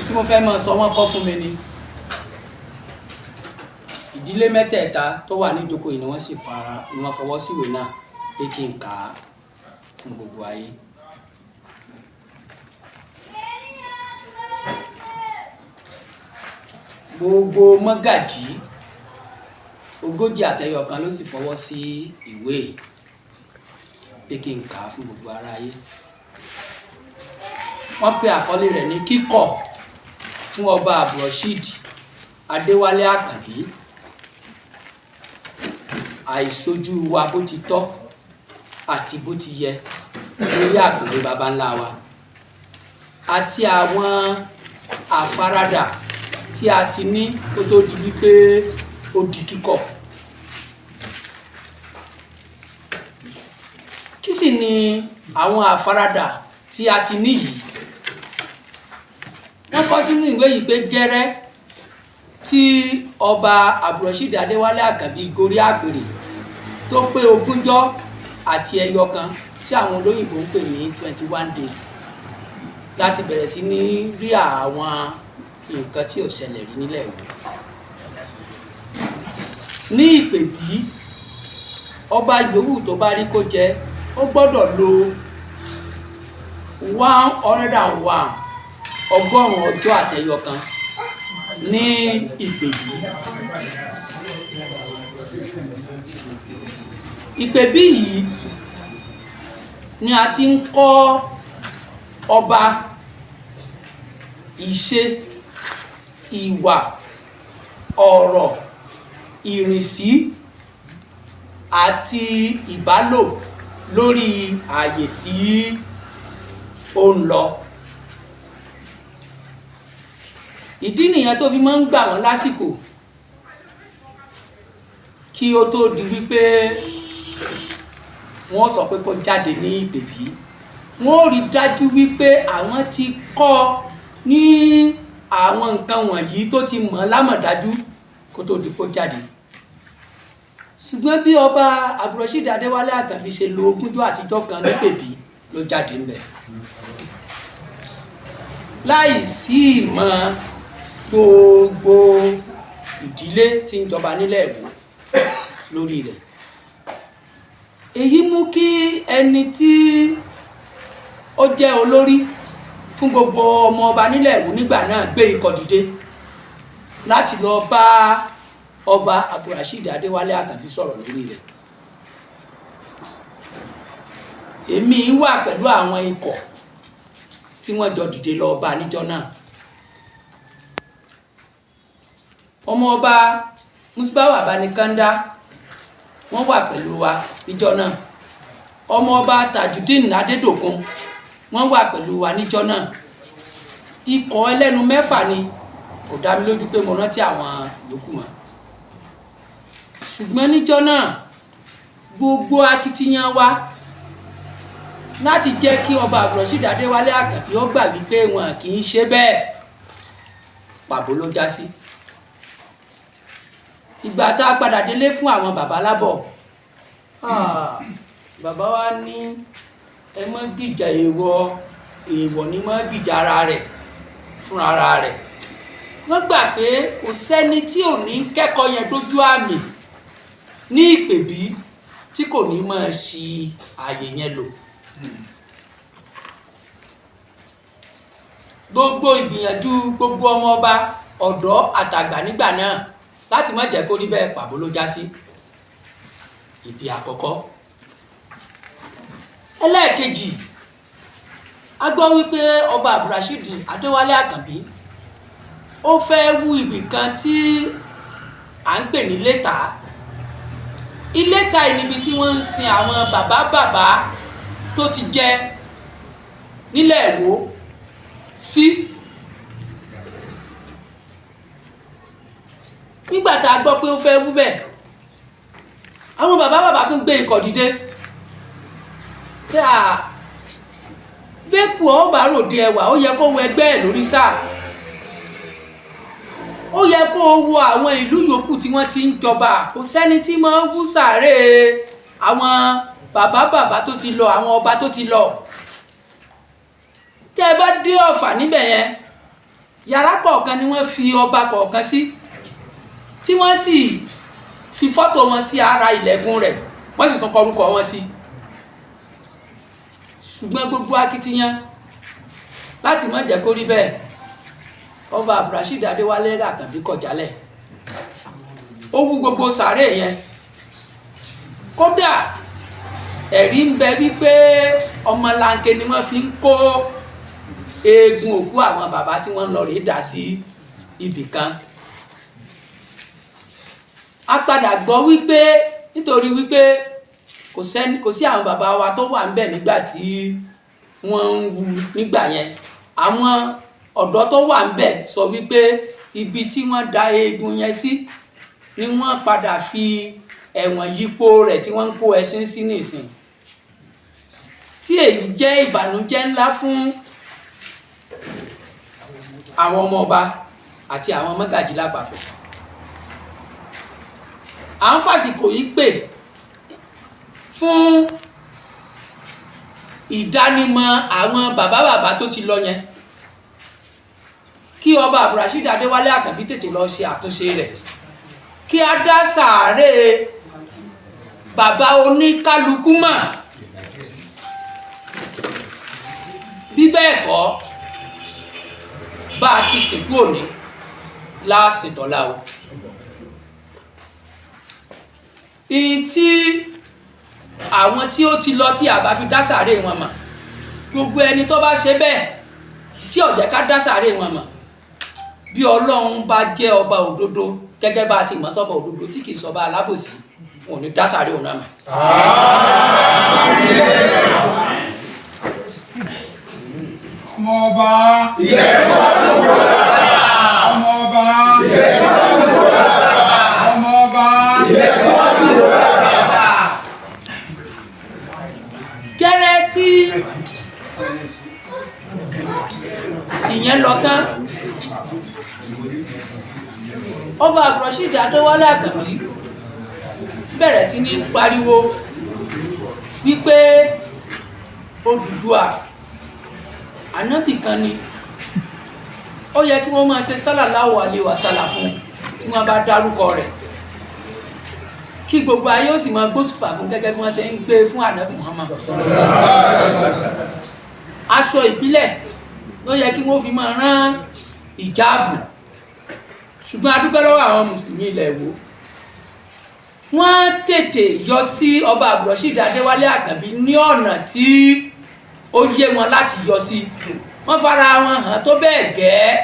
Tí mo fẹ́ máa sọ, wọ́n kọ́ fún mi ni. Ìdílé mẹ́tẹ̀ẹ̀ta tó wà níjókòó yìí ni wọ́n sì fara ni wọ́n fọwọ́ síwèé náà pé kí n kà á fún gbogbo ayé. Gbogbo mọ́gàjí 40 àtẹyọ kan ló sì fọwọ́ sí ìwé pé kí n kà á fún gbogbo aráyé. Wọ́n pe àkọlé rẹ̀ ní kíkọ̀ fún ọba Abdulrasheed Adéwálé Àkànbí, àìṣojú wa bó ti tọ́ àti bó ti yẹ lórí àpèrè baba ńlá wa àti àwọn àfaradà tí a ti ní kó tó di wípé ó di kíkọ̀. Kí sì ni àwọn àfaradà tí a ti ní yìí? Wọ́n kọ sínú ìwé yìí pé gẹ́rẹ́ tí ọba Abdulrasheed Adéwálé Àkànbí gorí àpèrè tó pé ogúnjọ́ àti ẹyọ kan tí àwọn olóyìnbó ń pè ní 21 days láti bẹ̀rẹ̀ sí ní rí àwọn nǹkan tí ò ṣẹlẹ̀ rí nílẹ̀ Ìwó. Ní ìpèbí, ọba yòówù tó bá rí kó jẹ, ó gbọ́dọ̀ lo 101, 100 ọjọ́ àtẹyọ kan ní ìpèbí. Ìpèbí yìí ni a ti ń kọ́ ọba ìṣe, ìwà, ọ̀rọ̀, ìrìnsí àti ìbálò lórí ààyè tí ó ń lọ. Ìdí nìyẹn tó fi máa ń gbà wọ́n lásìkò kí ó tó di wípé wọ́n sọ pé kó jáde ní ìpèbí. Wọ́n ó rí dájú wípé àwọn ti kọ́ ní àwọn nǹkan wọ̀nyí tó ti mọ̀ lámọ̀dájú kó tó di kó jáde. Ṣùgbọ́n bí ọba Abdulrasheed Adéwálé Àkànbí ṣe lo ogúnjọ́ àtijọ́ kan nípèbí ló jáde ńbẹ̀ láì sí ìmọ̀ gbogbo ìdílé tí ń jọba nílẹ̀ Ìwó lórí rẹ̀. Èyí mú kí ẹni tí ó jẹ́ olórí fún gbogbo ọmọ ọba nílẹ̀ Ìwó nígbà náà gbé ikọ̀ dìde láti lọ bá ọba Abdulrasheed Adéwálé Àkànbí sọ̀rọ̀ lórí rẹ̀. Èmi wà pẹ̀lú àwọn ikọ̀ tí wọ́n jọ dìde lọ bá níjọ́ náà. Ọmọ ọba Musbahu Abanikanda wọ́n wà pẹ̀lú wa níjọ́ náà. Ọmọ ọba Tajudeen Adédòkun wọ́n wà pẹ̀lú wa níjọ́ náà. Ikọ̀ ẹlẹ́nu 6 ni, kò dá mi lójú pé mo rántí àwọn yòókù mọ́. Ṣùgbọ́n níjọ́ náà gbogbo akitiyan wa láti jẹ́ kí ọba Abdulrasheed Adéwálé Àkànbí ó gbà wípé wọn kì í ṣe bẹ́ẹ̀, pàbó ló já sí. Ìgbà tá a padà délé fún àwọn bàbá lábọ̀, bàbá wa ní ẹ má gbìjà èèwọ̀, èèwọ̀ ni má gbìjà ara rẹ̀ fún ara rẹ̀. Wọ́n gbà pé kò sẹ́ni tí ò ní kẹ́kọ̀ọ́ yẹn dójú àmì ní ìpèbí tí kò ní máa ṣi ààyè yẹn lò. Gbogbo ìgbìyànjú gbogbo ọmọ ọba ọ̀dọ́ àtàgbà nígbà náà láti má jẹ́ kó rí bẹ́ẹ̀, pàbó ló já sí. Ibi àkọ́kọ́. Ẹlẹ́ẹ̀kejì, a gbọ́ wípé ọba Abdulrasheed Adéwálé Àkànbí ó fẹ́ wú ibì kan tí à ń pè ní Iléta. Iléta yìí níbi tí wọ́n ń sin àwọn bàbá bàbá tó ti jẹ nílẹ̀ Ìwó sí. Nígbà tá a gbọ́ pé ó fẹ́ wú bẹ́ẹ̀, àwọn bàbá bàbá tún gbé ikọ̀ dìde pé à bẹ́ẹ̀kù ọba ròde ẹwà, ó yẹ kó wọ ẹgbẹ́ ẹ̀ lórí sáà, ó yẹ kó wo àwọn ìlú yòókù tí wọ́n ti ń jọba. Kò sẹ́ni tí máa ń wú sàárè àwọn bàbá bàbá tó ti lọ, àwọn ọba tó ti lọ. Tẹ́ ẹ bá dé Ọ̀fà níbẹ̀ yẹn, Yàrá kọ̀ọ̀kan ni wọ́n fi ọba kọ̀ọ̀kan sí, tí wọ́n sì fi fọ́tò wọn sí ara ilẹ̀kùn rẹ̀, wọ́n sì tún kọ orúkọ wọn sí. Ṣùgbọ́n gbogbo akitiyan láti má jẹ́ kó rí bẹ́ẹ̀, ọba Abdulrasheed Adéwálé Àkànbí kọ̀ jálẹ̀, ó wú gbogbo sàárè yẹn. Kódà ẹ̀rí ń bẹ wípé ọmọlanke ni wọ́n fi ń kó eegun òkú àwọn bàbá tí wọ́n ń lọ rèé dà sí ibì kan. A padà gbọ́ wípé nítorí wípé kò sí àwọn bàbá wa tó wà ńbẹ̀ nígbà tí wọ́n ń wu nígbà yẹn, àwọn ọ̀dọ́ tó wà ńbẹ̀ sọ wípé ibi tí wọ́n da eegun yẹn sí ni wọ́n padà fi ẹ̀wọ̀n yípo rẹ̀ tí wọ́n ń kó ẹṣin sí nísìn, tí èyí jẹ́ ìbànújẹ́ ńlá fún àwọn ọmọ ọba àti àwọn mọ́gàjí lápapọ̀. À ń fàsìkò yìí pè fún ìdánimọ̀ àwọn bàbá bàbá tó ti lọ yẹn, kí ọba Abdulrasheed Adéwálé Àkànbí tètè lọ ṣe àtúnṣe rẹ̀, kí a dá sàárè bàbá oníkálukú mọ̀. Bí bẹ́ẹ̀ kọ́, bá a ti sìnkú òní láàsìn dọ́là o. Ìtí àwọn tí ó ti lọ tí a bá fi dá sàárè wọn mọ̀, gbogbo ẹni tó bá ṣe bẹ́ẹ̀ tí ó jẹ́ ká dá sàárè wọn mọ̀, bí Ọlọ́run bá jẹ́ ọba òdodo gẹ́gẹ́ bá a ti mọ̀ sọ́ba òdodo tí kì í sọba alábòsí, wọn ò ní dá sàárè òun náà mọ̀. Ọmọ ọba. Ọmọ ọba. Ọmọ ọba. Gẹ́rẹ́ tí ìyẹn lọ tán, ọba Abdulrasheed Adéwálé Àkànbí bẹ̀rẹ̀ sí ní pariwo wípé Odùduwà ànábì kan ni, ó yẹ kí wọ́n máa ṣe sálàláwò àlewàsálà fún tí wọ́n bá dárúkọ rẹ̀, kí gbogbo ayé ó sì máa gbósùpà fún gẹ́gẹ́ bí wọ́n ṣe ń gbé fún ànábì Muhammad. Aṣọ ìbílẹ̀ ló yẹ kí wọ́n fi máa rán ìjáàbù, ṣùgbọ́n a dúpẹ́ lọ́wọ́ àwọn mùsùlùmí ilẹ̀ Ìwó, wọ́n tètè yọ sí ọba Abdulrasheed Adéwálé Àkànbí ní ọ̀nà tí ó yé wọn láti yọ sí. Wọ́n fara wọn hàn tó bẹ́ẹ̀ gẹ́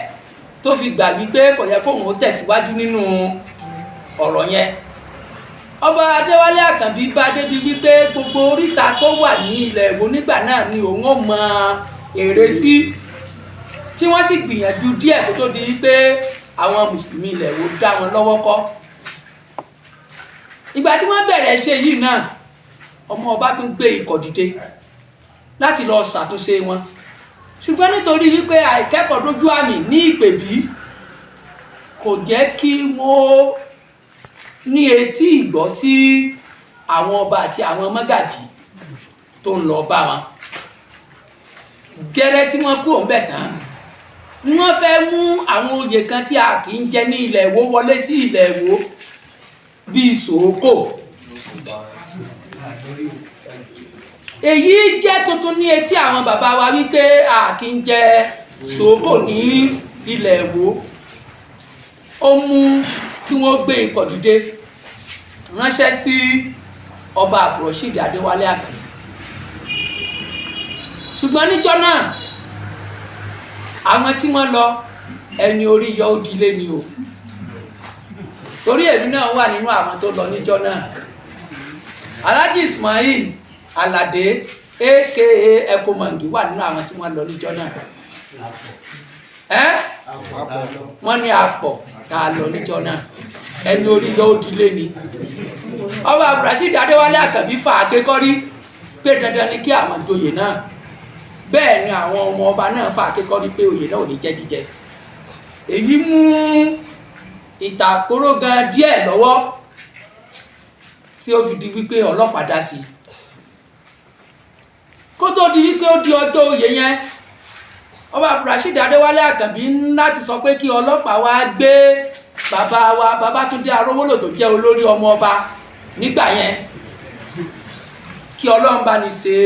tó fi gbà wípé kò yẹ kóun ó tẹ̀síwájú nínú ọ̀rọ̀ yẹn. Ọba Adéwálé Àkànbí bá débi wípé gbogbo oríta tó wà ní ilẹ̀ Ìwó nígbà náà ni òun ó mọ èrè sí, tí wọ́n sì gbìyànjú díẹ̀ kó tó di wípé àwọn mùsùlùmí ilẹ̀ Ìwó dá wọn lọ́wọ́ kọ́. Ìgbà tí wọ́n bẹ̀rẹ̀ ṣe yìí náà, ọmọ ọba tún gbé ikọ̀ dìde láti lọ ṣàtúnṣe wọn, ṣùgbọ́n nítorí wípé àìkẹ́kọ̀ọ́ dójú àmì ní ìpèbí kò jẹ́ kí wọ́n ní etí ìgbọ́ sí àwọn ọba àti àwọn mọ́gàjì tó ń lọ bá wọn. Gẹ́rẹ́ tí wọ́n kúrò ńbẹ̀ tán ni wọ́n fẹ́ mú àwọn oyè kan tí a kì í jẹ ní ilẹ̀ Ìwó wọlé sí ilẹ̀ Ìwó bíi sòókò. Èyí jẹ́ tuntun ní etí àwọn bàbá wa wípé a kì í jẹ sòókò ní ilẹ̀ Ìwó. Ó mú kí wọ́n gbé ikọ̀ dìde ránṣẹ́ sí ọba Abdulrasheed Adéwálé Àkànbí. Ṣùgbọ́n níjọ́ náà àwọn tí wọ́n lọ, ẹni orí yọ ó dilé ni o, torí èmi náà wà nínú àwọn tó lọ níjọ́ náà. Alhaji Ismail Alade aka Ekomangi wà nínú àwọn tí wọ́n lọ níjọ́ náà. Wọ́n ní apọ̀ tá a lọ níjọ́ náà, ẹni orí yọ ó dilé ni. Ọba Abdulrasheed Adéwálé Àkànbí fà á kékọ́rí pé dandan ni kí àwọn joyè náà, bẹ́ẹ̀ ni àwọn ọmọ ọba náà fà á kékọ́rí pé oyè náà ò ní jẹ́ jíjẹ. Èyí mú ìtàkóró gan díẹ̀ lọ́wọ́ tí ó fi di wípé ọlọ́pàá dá sí i. Kó tó di wípé ó di ọjọ́ oyè yẹn, Ọba Abdulrasheed Adéwálé Àkànbí láti sọ pé kí ọlọ́pàá wá gbé bàbá wa Babátúndé Arówólò tó jẹ́ olórí ọmọ ọba nígbà yẹn, kí Ọlọ́run bá ní ṣe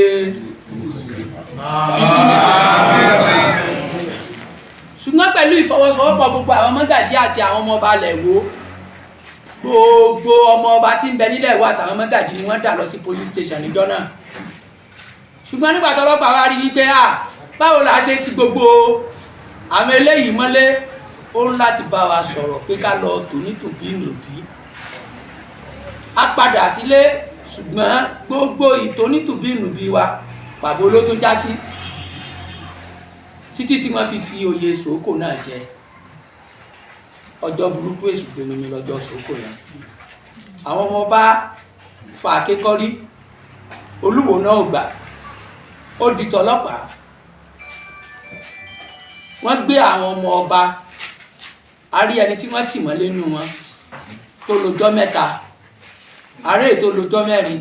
ṣùgbọ́n pẹ̀lú ìfọwọ́sowọ́pọ̀ gbogbo àwọn mọ́gàjí àti àwọn ọmọ ọba ilẹ̀ Ìwó, gbogbo ọmọ ọba tí ń bẹ nílẹ̀ Ìwó àtàwọn mọ́gàjí ni wọ́n dà lọ sí police station níjọ́ náà. Ṣùgbọ́n nígbà tí ọlọ́pàá wá rí wípé à báwo la ṣe ti gbogbo àwọn eléyìí mọ́lé, ó ń láti bá wa sọ̀rọ̀ pé ká lọ tònítòbí nòdì. A padà sílé, ṣùgbọ́n gbogbo ìtónítòbí nòbí wa pàbó ló tún já sí títí tí wọ́n fi fi oyè Sòókò náà jẹ. Ọjọ́ burúkú èṣù gbẹmí mi lọ́jọ́ Sòókò yẹn. Àwọn ọmọ bá fa àkékọ́rí, Olúwo náà ò gbà, ó di tọlọ́pàá. Wọ́n gbé àwọn ọmọ ọba, a rí ẹni tí wọ́n tì mọ́lé nínú wọn tó lọ́jọ́ 3, àárẹ̀ tó lọ́jọ́ 4.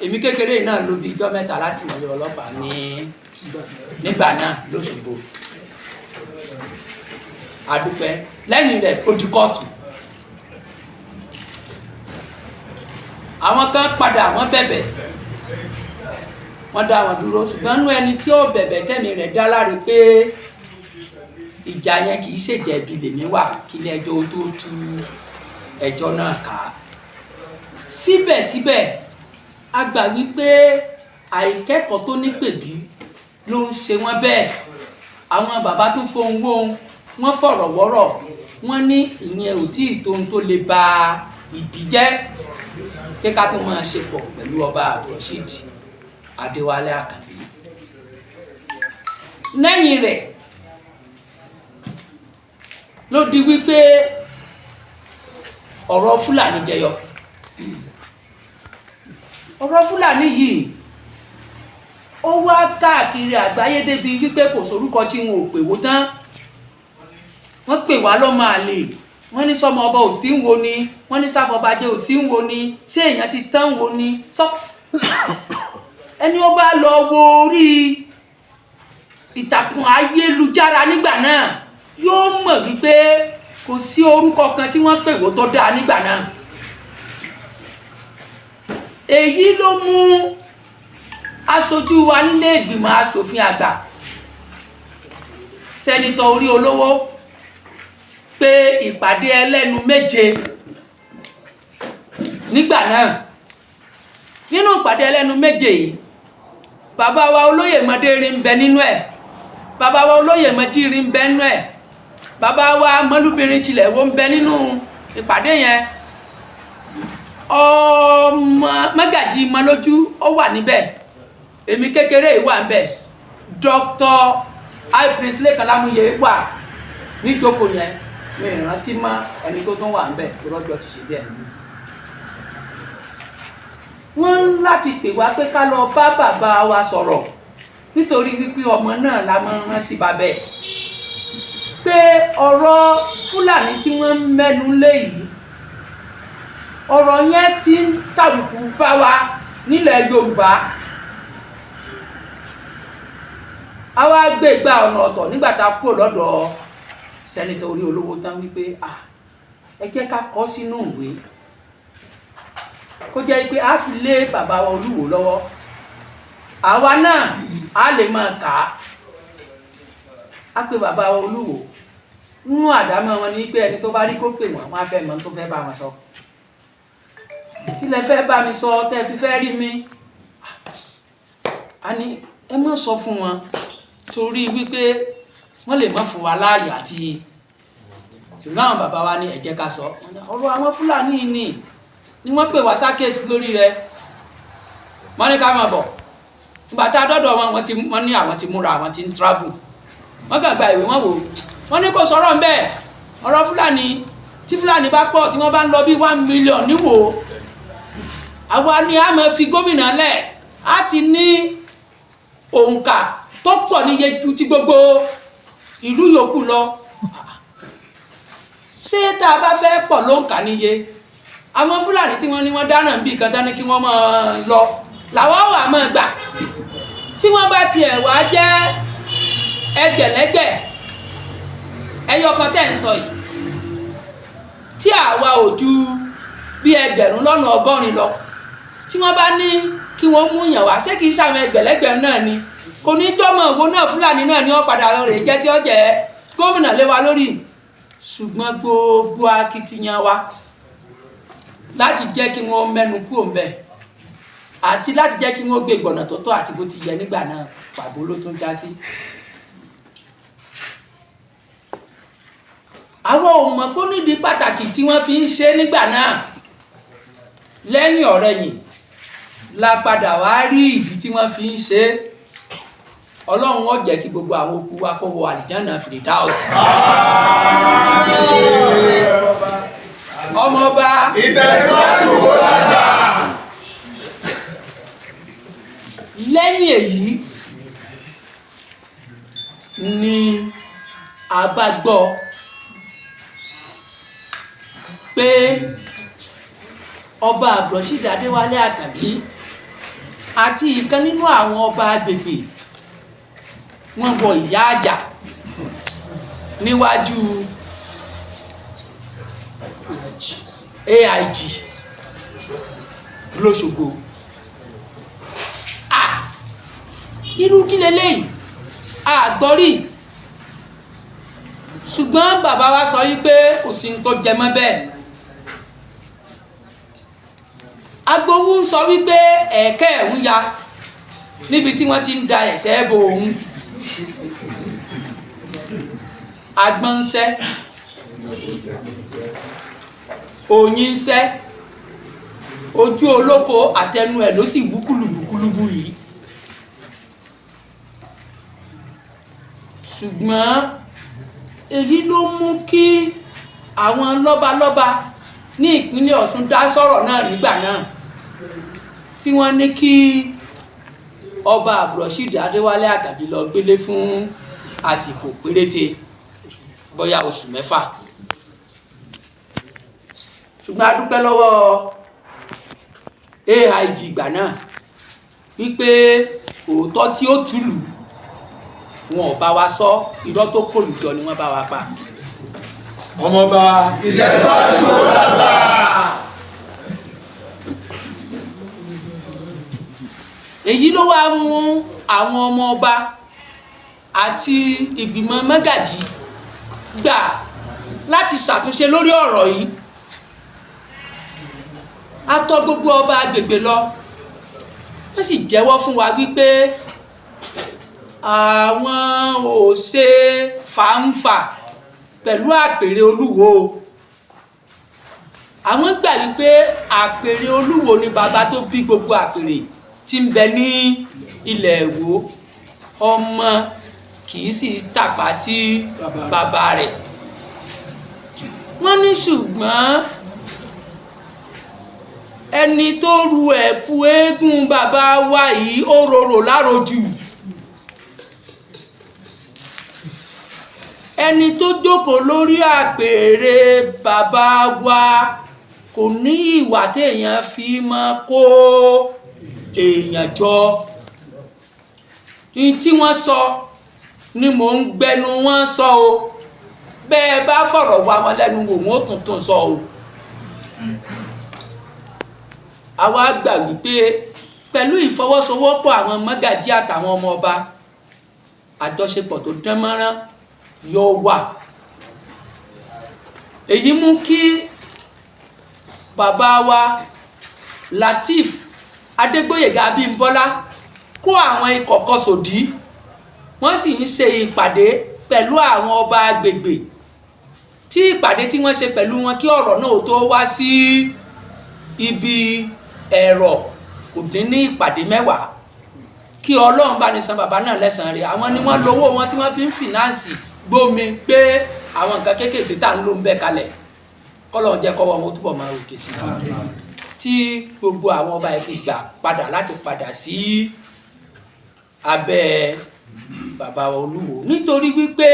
Èmi kékeré náà ló bí ijọ́ 3 láti mọ́lé ọlọ́pàá nígbà náà lóṣogbo. Àdúpẹ́. Lẹ́yìn rẹ̀ ó di kóòtù. Àwọn kan padà wọ́n bẹ̀bẹ̀, wọ́n dá wọn dúró, ṣùgbọ́n nú ẹni tí ó bẹ̀bẹ̀ tẹ̀mí rẹ̀ dá láre pé ìjà yẹn kì í ṣèjẹ̀bi lèmi wà kí ilé ẹjọ́ tó tú ẹjọ́ náà ká. Síbẹ̀síbẹ̀ a gbà wípé àìkẹ́kọ̀ọ́ tó ní pèbí ló ń ṣe wọ́n bẹ́ẹ̀. Àwọn bàbá tó fohùn wóhun, wọ́n fọ̀rọ̀ wọ́rọ̀, wọ́n ní ìyẹn ò tí ì tó ohun tó lè ba ìbí jẹ́, pé ká tó máa ṣe pọ̀ pẹ̀lú ọba Abdulrasheed Adéwálé Àkànbí. Lẹ́yìn rẹ̀ ló di wípé ọ̀rọ̀ Fúlàní jẹyọ. Ọ̀rọ̀ Fúlàní yìí ó wá káàkiri àgbáyé débi wípé kò sórúkọ tí wọn ò pè wó tán. Wọ́n pè wá lọ́mọ àlè, wọ́n ní sọmọ ọba òsì ń wo ni, wọ́n ní sáfọbajẹ òsì ń wo ni, ṣé èèyàn ti tán wo ni sọ. Ẹni ó bá lọ wo orí ìtàkùn ayélujára nígbà náà yóò mọ̀ wípé kò sí orúkọ kan tí wọ́n pè wó tó dáa nígbà náà. Èyí ló mú aṣojú wa nílé ìgbìmọ̀ aṣòfin àgbà, sẹ́nitọ̀ Orí Olówó, pé ìpàdé ẹlẹ́nu 7 nígbà náà. Nínú ìpàdé ẹlẹ́nu 7 yìí, bàbá wa olóyè Mọdérin ń bẹ nínú ẹ̀, bàbá wa olóyè Mọjírin ń bẹ nínú ẹ̀, bàbá wa Mọlúbìnrin Tilẹ̀wó ń bẹ nínú ìpàdé yẹn, ọmọ Mọ́gàjí Mọ́lójú ó wà níbẹ̀, èmi kékeré yìí wà níbẹ̀, Dr. I Prince Lékan Lámúyẹ wà níjókòó yẹn. Mi ìrántí mọ́ ẹni tó tún wà níbẹ̀ lọ́jọ́ ti ṣe díẹ̀. Wọ́n ń láti pè wá pé ká lọ bá bàbá wa sọ̀rọ̀, nítorí wípé ọmọ náà la máa ń rán sí bàbá ẹ̀, pé ọ̀rọ̀ Fúlàní tí wọ́n ń mẹ́nu lé yìí, ọ̀rọ̀ yẹn ti ń tàbùkù bá wa nílẹ̀ Yorùbá. A wá gbé ìgbà ọ̀nà ọ̀tọ̀ nígbà tá a kúrò lọ́dọ̀ sẹ́nitọ̀ Orí Olówó tán wípé ẹ jẹ́ ká kọ sínú ìwé kó jẹ́ pé a fi lé bàbá wa Olúwo lọ́wọ́, àwa náà a lè máa kà á. A pé bàbá wa Olúwo nínú àdámọ́ wọn ní pé ẹni tó bá rí kó pè wọ́n, wọ́n á fẹ́ mọ̀ tó fẹ́ bá wọn sọ. Kí lẹ fẹ́ bá mi sọ tẹ́ fi fẹ́ rí mi? A ní ẹ má sọ fún wọn torí wípé wọ́n lè má fún wa láàyè àti, ṣùgbọ́n àwọn bàbá wa ní ẹ jẹ́ ká sọ ọ̀rọ̀ àwọn Fúlàní ni wọ́n pè wá sákèsí lórí rẹ̀. Wọ́n ní ká máa bọ̀. Nígbà tá a dọ́dọ̀ wọn, wọ́n ní àwọn ti múra, àwọn ti ń travel. Wọ́n kàn gba ìwé wọn wò, wọ́n ní kò sọ̀rọ̀ ńbẹ̀. Ọ̀rọ̀ Fúlàní, tí Fúlàní bá pọ̀ tí wọ́n bá ń lọ bí 1 million níwò, àwa ni a máa fi gómìnà lẹ̀, á ti ní òǹkà tó pọ̀ níye ju ti gbogbo ìlú yòókù lọ. Ṣé tá a bá fẹ́ pọ̀ lóǹkà níye, àwọn Fúlàní tí wọ́n ní wọ́n dáná bí kan tán ní kí wọ́n máa lọ làwọn wà máa gbà Tí wọ́n bá tiẹ̀ wá jẹ́ ẹgbẹ̀lẹ́gbẹ̀ ẹyọ kan tẹ̀ ń sọ yìí, tí àwa ò ju bí 180,000 lọ, tí wọ́n bá ní kí wọ́n mú yàn wá, ṣé kìí ṣàwọn ẹgbẹ̀lẹ́gbẹ̀ náà ni? Kò ní jọ́mọ̀ òwò náà, Fúlàní náà ni wọ́n padà rè jẹ́ tí ó jẹ́ gómìnà lé wa lórí. Ṣùgbọ́n gbogbo akitiyan wa láti jẹ́ kí wọ́n mẹ́nu kúrò ńbẹ̀ àti láti jẹ́ kí wọ́n gbé gbọ̀nà tó tọ́ àti bó ti yẹ nígbà náà, pàbó ló tún já sí. Àwọn ò mọ̀ pé ó nídìí pàtàkì tí wọ́n fi ń ṣe nígbà náà. Lẹ́yìn ọ̀rẹ̀yìn la padà wá rí ìdí tí wọ́n fi ń ṣe. Ọlọ́run ó jẹ́ kí gbogbo àwọn okú wa kó wọ àlìjánà Fìrìdáùsì. Ọmọọba Ìtẹ̀síwájú wo lágbà. Lẹ́yìn èyí ni a bá gbọ́ pé ọba Abdulrasheed Adéwálé Àkànbí àti ìkan nínú àwọn ọba agbègbè wọ́n wọ ìyá àjà níwájú AIG lóṣogbo. Irú kí leléyìí àgbọ́rí. Ṣùgbọ́n bàbá wa sọ yí pé kò sí ní tó jẹ mọ́ bẹ́ẹ̀. Agbowó ń sọ wípé ẹ̀ẹ́kẹ́ ẹ̀ ń ya níbi tí wọ́n ti ń da ẹ̀sẹ̀ bo òun. Agbọ́n ń sẹ́, oyin ń sẹ́, ojú olóko àtẹnu ẹ̀ ló sì wú kùlùbùkùlùbù yìí. Ṣùgbọ́n èyí ló mú kí àwọn lọ́balọ́ba ní ìpínlẹ̀ Ọ̀ṣun dá sọ̀rọ̀ náà nígbà náà, tí wọ́n ní kí ọba Abdulrasheed Adéwálé Àkànbí lọ gbélé fún àsìkò péréte, bóyá oṣù mẹ́fà. Ṣùgbọ́n a dúpẹ́ lọ́wọ́ AIG ìgbà náà wípé òótọ́ tí ó túlù wọn ò bá wa sọ, irọ́ tó kòlùjọ ni wọ́n bá wa pa. Ọmọọba Ìtẹ̀síwájú wo lágbà. Èyí ló wá mú àwọn ọmọ ọba àti ìgbìmọ̀ mọ́gàjí gbà láti ṣàtúnṣe lórí ọ̀rọ̀ yìí. A tọ̀ gbogbo ọba agbègbè lọ, wọ́n sì jẹ́wọ́ fún wa wípé àwọn ò ṣe fàǹfà pẹ̀lú àpèrè Olúwo. Àwọn gbà wípé àpèrè Olúwo ni bàbá tó bí gbogbo àpèrè tí ń bẹ ní ilẹ̀ Ìwó. Ọmọ kì í sì tàpá sí bàbá rẹ̀. Wọ́n ní ṣùgbọ́n ẹni tó ru ẹ̀kú eégún bàbá wa yìí ó rorò lárojù. Ẹni tó jókòó lórí àpèrè bàbá wa kò ní ìwà téèyàn fi máa kó èèyàn jọ. Ní tí wọ́n sọ ni mò ń gbẹnu wọn sọ o. Bẹ́ẹ̀ bá fọ̀rọ̀ wá wọn lẹ́nu wò, wọ́n ó tuntun sọ o. Àwa gbà wípé pẹ̀lú ìfọwọ́sowọ́pọ̀ àwọn mọ́gàjí àtàwọn ọmọ ọba, àjọṣepọ̀ tó dán mọ́rán yóò wà. Èyí mú kí bàbá wa Lateef Adégbóyèga Abímbọ́lá kó àwọn ikọ̀ kan sòdí. Wọ́n sì ń ṣe ìpàdé pẹ̀lú àwọn ọba agbègbè. Tí ìpàdé tí wọ́n ṣe pẹ̀lú wọn kí ọ̀rọ̀ náà tó wá sí ibi ẹ̀rọ kò dín ní ìpàdé mẹ́wàá. Kí Ọlọ́run bá ní san bàbá náà lẹ́san rẹ̀. Àwọn ni wọ́n lówó wọn tí wọ́n fi ń fìnáǹsì gbómi gbé àwọn nǹkan kéékèèké tá à ń lò ń bẹ̀ kalẹ̀. Kọ́lọ́run jẹ́ kọ́wọ́ wọn ó túbọ̀ máa ròkè sí i. Tí gbogbo àwọn ọba yìí fi gbà padà láti padà sí abẹ́ bàbá Olúwo. Nítorí wípé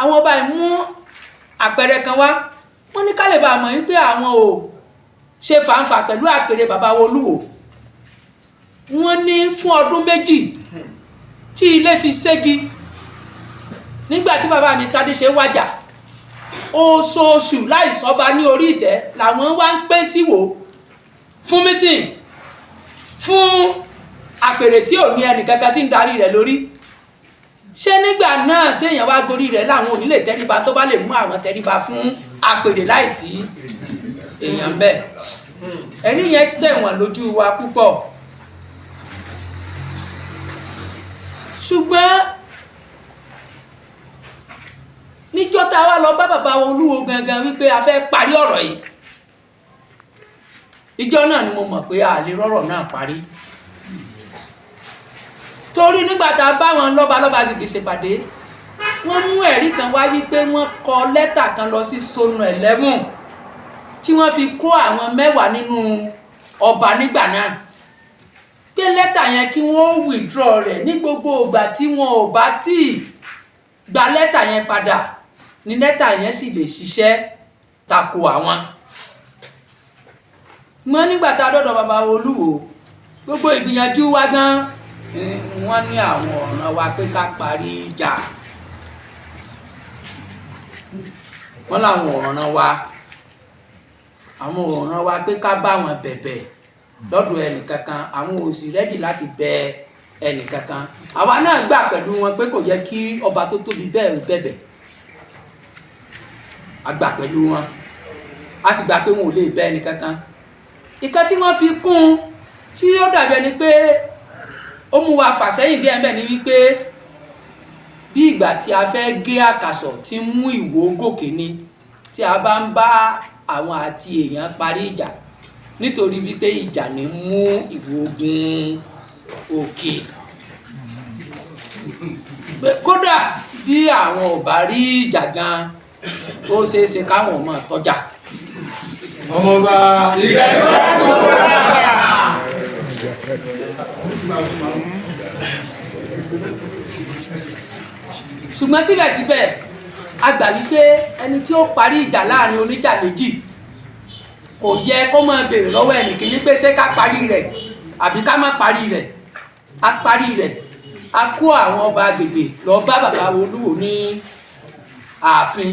àwọn ọba yìí mú àpẹẹrẹ kan wá, wọ́n ní ká lè bá mọ̀ wípé àwọn ò ṣe fàǹfà pẹ̀lú àpèrè bàbá Olúwo. Wọ́n ní fún ọdún méjì Tí ilé fi ségi nígbà tí bàbá mi Tádéṣe wàjà, oṣooṣù láì sọ́ba ní orí ìtẹ́ làwọn wá ń pé síwò fún meeting, fún àpèrè tí ò ní ẹnìkankan tí ń darí rẹ̀ lórí. Ṣé nígbà náà téèyàn wá gorí rẹ̀ láwọn ò ní lè tẹríba tó bá lè mú àwọn tẹríba fún àpèrè láìsí èèyàn bẹ́ẹ̀? Ẹ̀rí yẹn tẹ̀wọ̀n lójú wa púpọ̀. Ṣùgbọ́n níjọ́ tá a wá lọ bá bàbá Olúwo gangan wípé a fẹ́ parí ọ̀rọ̀ yìí, ìjọ́ náà ni mo mọ̀ pé a lè rọ́rọ̀ náà parí. Torí nígbà tá a bá wọn lọ́balọ́ba gbègbè ṣèpàdé, wọ́n mú ẹ̀rí kan wá wípé wọ́n kọ lẹ́tà kan lọ sí Sonu 11 tí wọ́n fi kó àwọn 10 nínú ọba nígbà náà, pé lẹ́tà yẹn kí wọ́n withdraw rẹ̀. Ní gbogbo ìgbà tí wọn ò bá tíì gba lẹ́tà yẹn padà ní lẹ́tà yẹn sì lè ṣiṣẹ́ tako àwọn. Mọ́ nígbà tá a dọ́dọ̀ bàbá Olúwo, gbogbo ìgbìyànjú wa gan wọ́n ní àwọn ọ̀ràn wa pé ká parí ìjà. Wọ́n láwọn ọ̀ràn wa, àwọn ọ̀ràn wa pé ká bá wọn bẹ̀bẹ̀ lọ́dọ̀ ẹnìkankan. Àwọn ò sì rẹ́dì láti bẹ ẹnìkankan. Àwa náà gbà pẹ̀lú wọn pé kò yẹ kí ọba tó tóbi bẹ́ẹ̀ ń bẹ̀bẹ̀. A gbà pẹ̀lú wọn, a sì gbà pé wọn ò lè bẹ ẹnìkankan. Ìkan tí wọ́n fi kún un tí ó dàbí ẹni pé ó mú wa fà sẹ́yìn díẹ̀ ńbẹ̀ ni wípé bí ìgbà tí a fẹ́ gé àkàsọ̀ tí ń mú ìwó gòkè ni tí a bá ń bá àwọn àti èèyàn parí ìjà, nítorí wípé ìjà ní mú ìwó gun òkè. Kódà bí àwọn ò bá rí ìjà gan, ó ṣeé ṣe káwọn máa tọ́jà. Ọmọọba Ìtẹ̀síwájú wo lágbà. Ṣùgbọ́n síbẹ̀síbẹ̀ a gbà wípé ẹni tí ó parí ìjà láàrin oníjà méjì kò yẹ kó máa béèrè lọ́wọ́ ẹnìkíní pé ṣé ká parí rẹ̀ àbí ká má parí rẹ̀. A parí rẹ̀, a kó àwọn ọba agbègbè lọ bá bàbá Olúwo ní ààfin.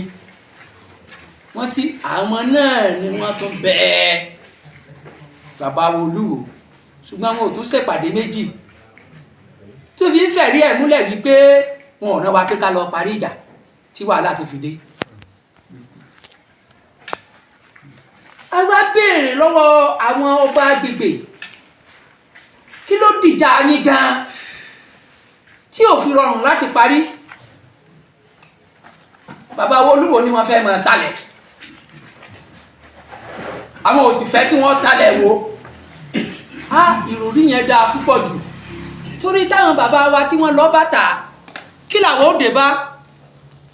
Wọ́n sì àwọn náà ni wọ́n tún bẹ̀ bàbá Olúwo, ṣùgbọ́n wọn ò tún ṣèpàdé méjì tó fi ń fẹ̀rí ẹ̀ múlẹ̀ wípé wọn ò rán wa pé ká lọ parí ìjà tí wàhálà tó fi dé. A wá béèrè lọ́wọ́ àwọn ọba agbègbè, kí ló dìjà yín gan tí ò fi rọrùn láti parí? Bàbá Olúwo ni wọ́n fẹ́ máa talẹ̀, àwọn ò sì fẹ́ kí wọ́n talẹ̀ wo. Ìròrí yẹn dáa púpọ̀ jù, torí táwọn bàbá wa tí wọ́n lọ bàtà kí làwọn ò dé bá.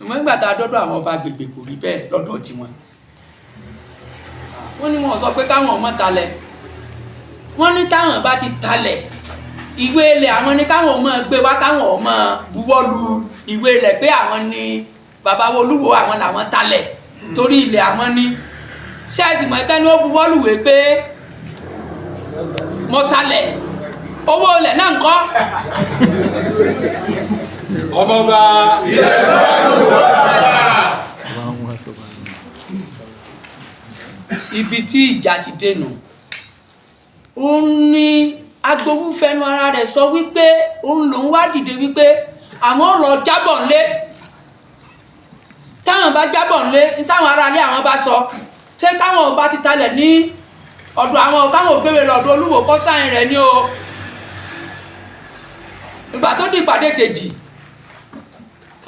Ìmọ̀ nígbà tá a dọ́dọ̀ àwọn ọba agbègbè kò rí bẹ́ẹ̀ lọ́dọ̀ tiwọn. Wọ́n ní wọn sọ pé káwọn ọmọ talẹ̀, wọ́n ní táwọn bá ti talẹ̀ ìwé ilẹ̀ àwọn ní káwọn ọmọ gbé wá, káwọn ọmọ buwọ́ lu ìwé ilẹ̀ pé àwọn ní bàbá Olúwo àwọn làwọn talẹ̀ torí ilẹ̀ àwọn ní. Ṣé ẹ sì mọ̀ ẹgbẹ́ ni ó buwọ́ lùwé pé mo talẹ̀, owó ilẹ̀ náà ń kọ́? Ọmọọba Ìtẹ̀síwájú wo lágbà. Ibi tí ìjà ti dènà, ó ní Agbowó fẹnu ara rẹ̀ sọ wípé òun lòún wá dìde wípé àwọn ò lọ jábọ̀ ńlé. Táwọn bá jábọ̀ ńlé ní táwọn aráalé àwọn bá sọ, ṣé káwọn ò bá ti talẹ̀ ní ọ̀dọ̀ àwọn, káwọn ò gbéwèé lọ́dọ̀ Olúwo kọ́ sáyìn rẹ̀ ní o. Ìgbà tó di ìpàdé kejì,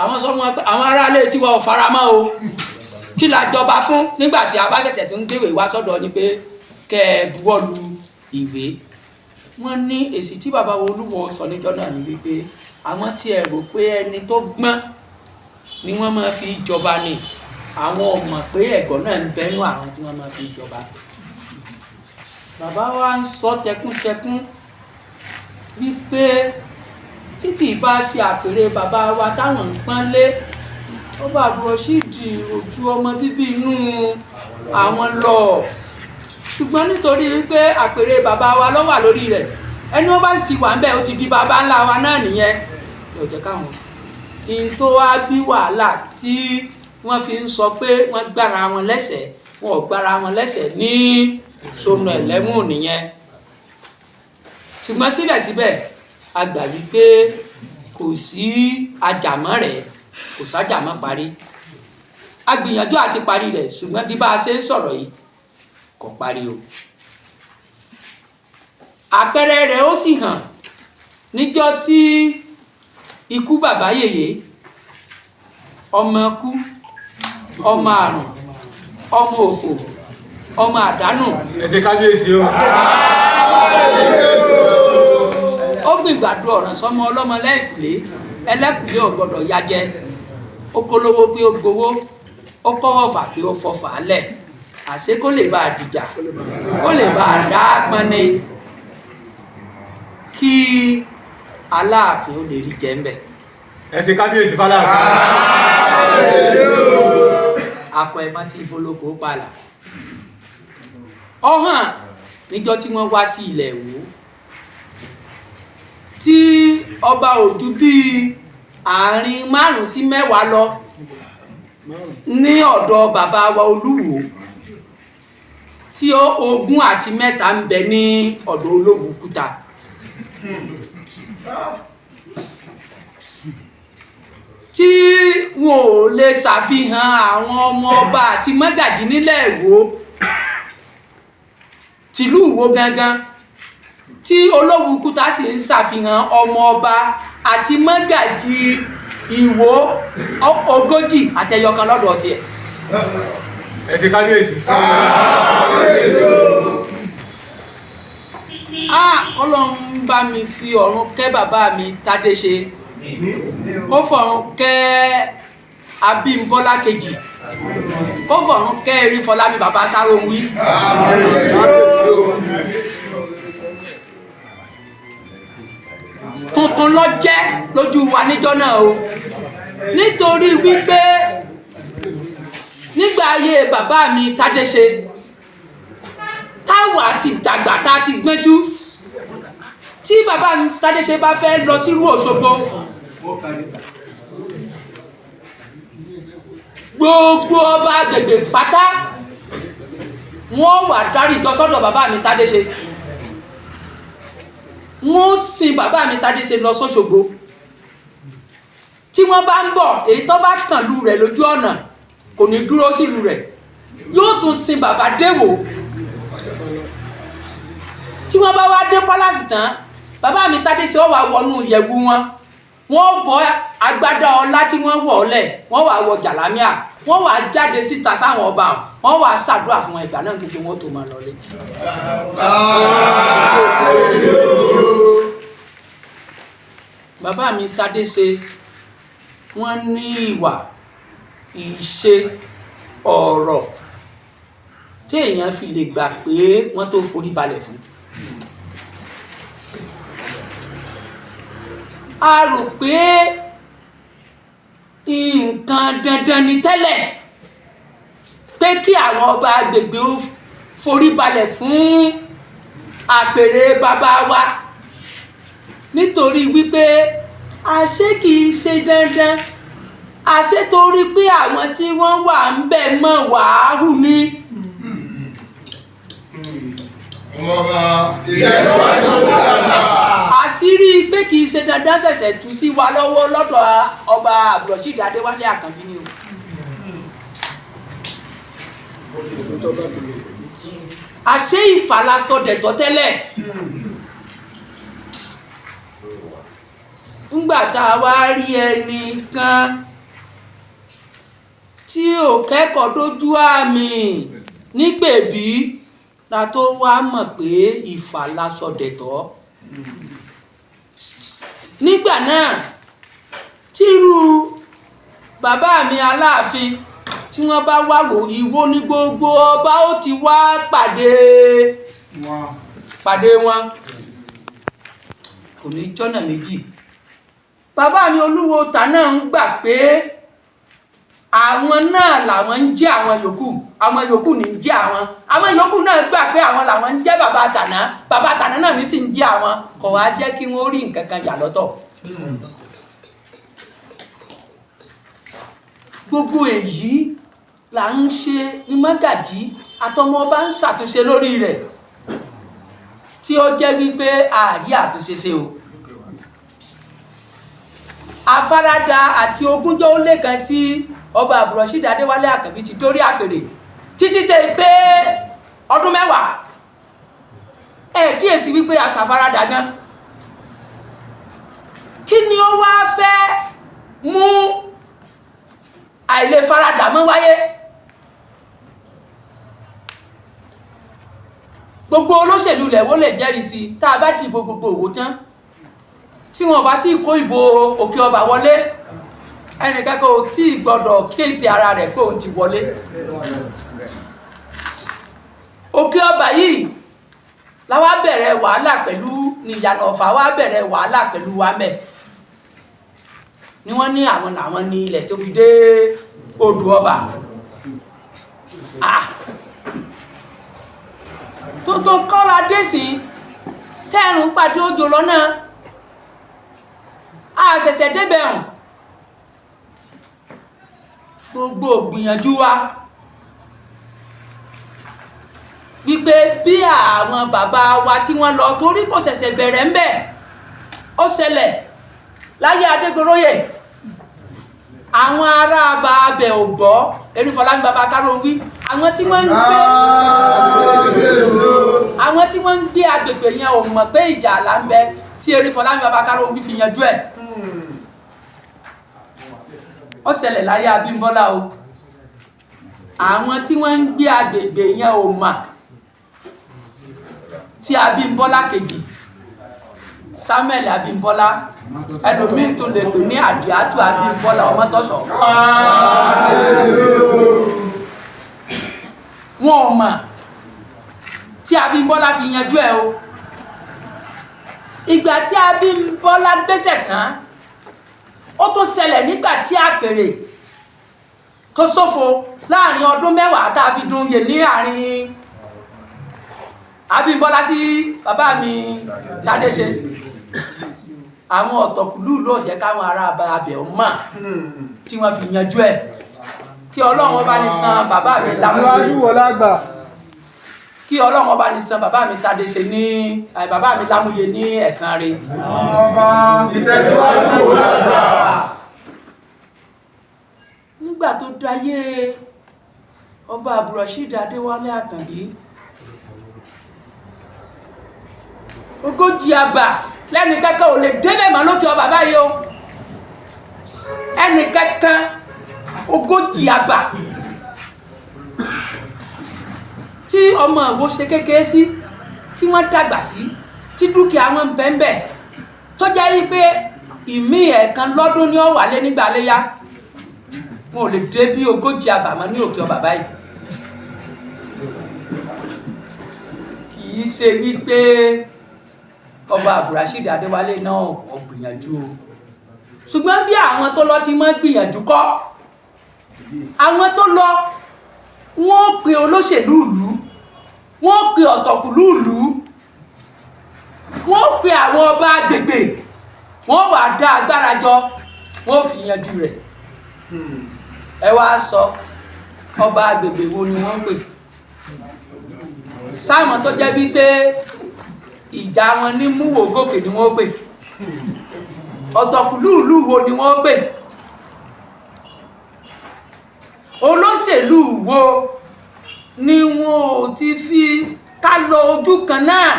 àwọn sọ fún wọn pé àwọn aráalé tiwa ò faramọ́ o, kí la jọba fún nígbà tí a bá ṣẹ̀ṣẹ̀ tó ń gbéwèé wá sọ́dọ̀ ni pé kẹ́ ẹ buwọ́ lu ìwé. Wọ́n ní èsì tí bàbá Olúwo sọ níjọ́ náà ni wípé àwọn tí ẹ rò pé ẹni tó gbọ́n ni wọ́n máa fi jọba ni, àwọn ò mọ̀ pé ẹ̀gọ́ náà ń bẹ́nu àwọn tí wọ́n máa fi jọba. Bàbá wa ń sọ tẹkúntẹkún wípé tí kì í bá ṣe àpèrè bàbá wa táwọn ń pọ́n lé, ó bá Rasheed ojú ọmọ bíbí inú àwọn lọ, ṣùgbọ́n nítorí wípé àpèrè bàbá wa ló wà lórí rẹ̀, ẹni ó bá sì ti wà ń bẹ̀ ó ti di bàbá ńlá wa náà nìyẹn. Ò jẹ́ káwọn in tó wá bí wàhálà tí wọ́n fi ń sọ pé wọ́n gbára wọn lẹ́sẹ̀, wọn ò gbára wọn lẹ́sẹ̀ ní Sọnù Ẹlẹ́mù nìyẹn. Ṣùgbọ́n síbẹ̀síbẹ̀ a gbà wípé kò sí ajàmọ́ rẹ̀, kò sájàmọ́ parí. A gbìyànjú àti parí rẹ̀, ṣùgbọ́n bí bá a ṣe ń sọ̀rọ̀ yìí kò parí o. Àpẹẹrẹ rẹ̀ ó sì hàn níjọ́ tí ikú bàbá yèyé, ọmọ kú, ọmọ àrùn, ọmọ òfò, ọmọ àdánù. Ẹ ṣe kábíyèsí o. Ó gbìngbàdo ọ̀ràn sọmọ ọlọ́mọ lẹ́yìnkùlé, ẹlẹ́kùlé ò gbọ́dọ̀ yajẹ. Ó kólówó pé ó gbowó, ó kọ́wọ́ fà pé ó fọfà á lẹ̀, àṣé kó lè bá a dìjà, kó lè bá a dá pọn ni, kí Aláàfin ó lè rí jẹ ńbẹ. Ẹ ṣe kábíyèsí fáláàfin. Akọ ẹ má ti bolóko palà. Ọ̀hàn níjọ́ tí wọ́n wá sí ilẹ̀ Ìwó tí ọba òjú bíi àárín 5 sí 10 lọ ní ọ̀dọ̀ bàbá wa Olúwo, tí 23 ń bẹ ní ọ̀dọ̀ Olówu Kúta. Tí wọn ò lè ṣàfihàn àwọn ọmọ ọba àti mọ́gàjí nílẹ̀ Ìwó tìlú Ìwó gangan, tí Olówu Kúta sì ń ṣàfihàn ọmọ ọba àti mọ́gàjí Ìwó 40 àtẹyọkan lọ́dọ̀ tiẹ̀. Ẹ ṣe kábíyèsí. Ọlọ́run bá mi fi ọ̀run kẹ́ bàbá mi Tádé ṣe, kó fọ̀run kẹ́ Abímbọ́lá kejì, kó fọ̀run kẹ́ Erífọlámi bàbá Tárónwí. Tuntun ló jẹ́ lójú wa níjọ́ náà o, nítorí wípé nígbà ayé bàbá mi Tádé ṣe, táwa ti dàgbà tá a ti gbẹ́jú, tí bàbá mi Tádé ṣe bá fẹ́ lọ sírú Òṣogbo, gbogbo ọba agbègbè pátá wọ́n wà dárí ìjọ sọ́dọ̀ bàbá mi Tádé ṣe, wọ́n sin bàbá mi Tádé ṣe lọ sóṣogbo. Tí wọ́n bá ń bọ̀, èyí tó bá kàn lù rẹ̀ lójú ọ̀nà kò ní dúró sílùú rẹ̀, yóò tún sin bàbá déwò. Tí wọ́n bá wá dé pálásì tán, bàbá mi Tádé ṣe ó wá wọnú ìyẹ̀wù wọn, wọ́n bọ́ agbádá ọlá tí wọ́n wọ̀ ọ́lẹ̀, wọ́n wá wọ jàlámíà, wọ́n wá jáde síta sáwọn ọba, wọ́n wá ṣàdúrà fún wọn. Ìgbà náà gbogbo wọn tó máa lọlé. Bàbá mi Tádé ṣe wọ́n ní ìwà ìṣe ọ̀rọ̀ tí èèyàn fi lè gbà pé wọ́n tó forí balẹ̀ fún. A rò pé nǹkan dandan ni tẹ́lẹ̀ pé kí àwọn ọba agbègbè ó forí balẹ̀ fún àpèrè bàbá wa, nítorí wípé àṣé kìí ṣe dandan, àṣé torí pé àwọn tí wọ́n wà ń bẹ̀ mọ̀ wàhù ni. Ọmọọba ìtẹ̀síwájú dàgbà. Àṣírí pé kìí ṣe dandan ṣẹ̀ṣẹ̀ tú sí wa lọ́wọ́ lọ́dọ̀ ọba Abdulrasheed Adéwálé Àkànbí ni o. Àṣé ìfàlasọdẹ̀tọ̀ tẹ́lẹ̀. Ńgbà tá a wá rí ẹnì kan tí ò kẹ́kọ̀ọ́ dójú àmì nígbèbí la tó wá mọ̀ pé ìfàlasọdẹ̀tọ̀. Nígbà náà tírú bàbá mi Aláàfin tí wọ́n bá wá wò, Ìwó ní gbogbo ọba ó ti wá pàdé wọn, kò ní jọ́nà méjì. Bàbá mi Olúwo ta náà ń gbà pé àwọn náà làwọn ń jẹ́ àwọn yòókù, àwọn yòókù ní ń jẹ́ àwọn, àwọn yòókù náà gbà pé àwọn làwọn ń jẹ́ bàbá tàná, bàbá tàná náà ní sì ń jẹ́ àwọn, kò wá jẹ́ kí wọ́n rí nǹkan kan yà lọ́tọ̀. Gbogbo èyí là ń ṣe ní mọ́gàjí àtọmọ ọba ń ṣàtúnṣe lórí rẹ̀, tí ó jẹ́ wípé àárí àtúnṣe ṣe o. Afárádá àti ogúnjọ́ ó lé kan tí ọba Abdulrasheed Adéwálé Àkànbí ti dórí àpèrè títí tẹ pé ọdún 10, ẹ kíyèsí wípé aṣàfaradà gan. Kí ni ó wá fẹ́ mú àìlèfaradà mọ́ wáyé? Gbogbo olóṣèlú ilẹ̀ wo lè jẹ́rìí sí, tá a bá dìbò gbogbo òwò tán, tí wọn bá tí kó ìbò Òkè Ọba wọlé, ẹnìkan kò tí ì gbọdọ̀ kéde ara rẹ̀ pé òun ti wọlé. Òkè Ọba yìí la wá bẹ̀rẹ̀ wàhálà pẹ̀lú ní Ìyànà Ọ̀fà, wá bẹ̀rẹ̀ wàhálà pẹ̀lú wa mẹ́ ni wọ́n ní àwọn làwọn ní ilẹ̀ tó fi dé odò ọba. Tuntun kọ́ra dé sí tẹ́rùn pàdé òjò lọ́nà, a ṣẹ̀ṣẹ̀ débẹ̀ hàn. Gbogbo gbìyànjú wa wípé bí àwọn bàbá wa tí wọ́n lọ, torí kò ṣẹ̀ṣẹ̀ bẹ̀rẹ̀ ńbẹ̀, ó ṣẹlẹ̀ láyé Adégoróyè, àwọn ará abẹ ò gbọ́. Erífọlá ní bàbá káró wí, àwọn tí wọ́n ń gbé, àwọn tí wọ́n ń gbé agbègbè yẹn ò mọ̀ pé ìjà là ń bẹ tí Erífọlá ní bàbá káró wí fi yanjú ẹ̀. Ó ṣẹlẹ̀ láyé Abímbọ́lá o, àwọn tí wọ́n ń gbé agbègbè yẹn ò mọ̀ tí Abímbọ́lá kejì, Samuel Abímbọ́lá, ẹlòmíín tó lè pè ní Àdìátú Abímbọ́lá Ọmọtọ́ṣọ̀, wọn ò mọ̀ tí Abímbọ́lá fi yanjú ẹ̀ o. Ìgbà tí Abímbọ́lá gbéṣẹ̀ tán, ó tún ṣẹlẹ̀ nígbà tí àpèrè kó ṣòfò láàrin ọdún 10 tá a fi dun yè ní àárín Abímbọ́lá sí bàbá mi Tádéṣe. Àwọn ọ̀tọ̀kùlú ló jẹ́ káwọn ará abẹ mọ̀ tí wọ́n fi yanjú ẹ̀. Kí Ọlọ́run ọba ní san bàbá mi Lámúyè, kí Ọlọ́run ọba ní san bàbá mi Tádéṣe ní bàbá mi Lámúyè ní ẹ̀san rẹ̀. Nígbà tó dáyé ọba Abdulrasheed Adéwálé Àkànbí, 40 àbà lẹ́nu kankan ò lè débẹ̀ mọ́ lókè ọba báyìí o, ẹnì kankan 40 àbà tí ọmọ Ìwó ṣe kékeré sí, tí wọ́n dàgbà sí, tí dúkìá wọn bẹ́ẹ̀nbẹ́ẹ̀, tó jẹ́ wípé ìmí ẹ̀ẹ̀kan lọ́dún ni ó wálé nígbà léyà, wọn ò lè dé bí 40 àbà mọ́ ní òkè ọba báyìí. Kì í ṣe wípé ọba Abdulrasheed Adéwálé náà ò gbìyànjú o, ṣùgbọ́n bí àwọn tó lọ ti máa gbìyànjú kọ́, àwọn tó lọ wọ́n ó pe olóṣèlú ìlú, wọ́n ó pe ọ̀tọ̀kùlú ìlú, wọ́n ó pe àwọn ọba agbègbè, wọ́n wà dá agbára jọ, wọ́n ó fi yanjú rẹ̀. Ẹ wá sọ ọba agbègbè wo ni wọ́n pè? Sáwọn tó jẹ́ wípé ìjà wọn ní múwò gòkè ni wọ́n pè, ọ̀tọ̀kùlú ìlú wo ni wọ́n pè, olóṣèlú wo ni wọn ò ti fi ká lọ ojú kan náà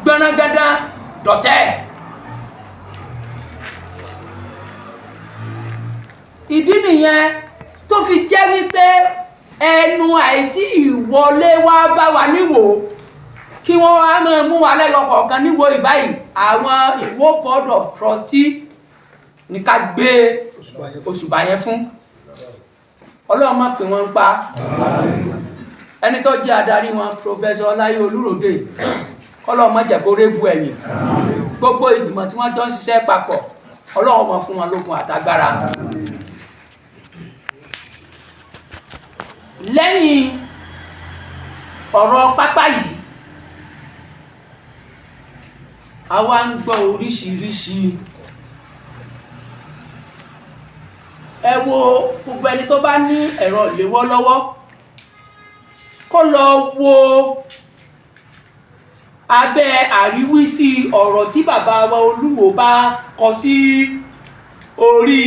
gbọ̀nrangandàn dọ̀tẹ́. Ìdí nìyẹn tó fi jẹ́ wípé ẹnu àìtí ìwọlé wá bá wa níwò, kí wọ́n wá máa mú wa lẹ́yọ kọ̀ọ̀kan níwò ìbáyìí. Àwọn Ìwó board of trustee ní ká gbé òṣùbà yẹn fún. Ọlọ́run má pè wọ́n ń pa. Ẹni tó jẹ́ adarí wọn, Professor Ọláyé Olúròdé, kọ́lọ́run má jẹ́ kó rébù ẹ̀yìn. Gbogbo ìgbìmọ̀ tí wọ́n jọ ń ṣiṣẹ́ papọ̀, Ọlọ́run máa fún wọn lókun àtagbára. Lẹ́yìn ọ̀rọ̀ pápá yìí, àwa ń gbọ́ oríṣiríṣi. Ẹ Ẹ wo gbogbo ẹni tó bá ní ẹ̀rọ ìléwọ́ lọ́wọ́ kó lọ wo abẹ́ àríwísí ọ̀rọ̀ tí bàbá wa Olúwo bá kọ sí orí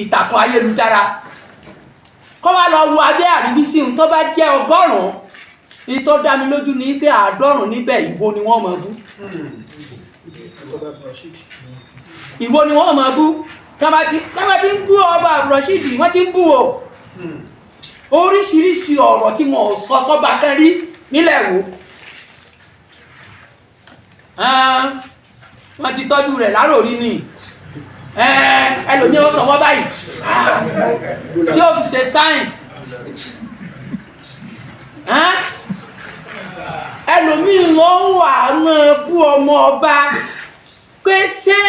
ìtàkùn ayélujára, kó wá lọ wo abẹ́ àríwísí ohun tó bá jẹ́ 100. Ní tó dá mi lójú ní pé 90 níbẹ̀, Ìwó ni wọ́n mọ̀ bú, Ìwó ni wọ́n mọ̀ bú. Tábà ti ń bú ọba Rasheed, wọ́n ti ń bú o. Oríṣiríṣi ọ̀rọ̀ tí wọn ò sọ sọ́ba kan rí nílẹ̀ Ìwó. Wọ́n ti tọ́jú rẹ̀ láròrí ni. Ẹlòmíì ó sọwọ́ báyìí tí ó fi ṣe sáìn. Ẹlòmíì ó wà máa bú ọmọ ọba pé ṣé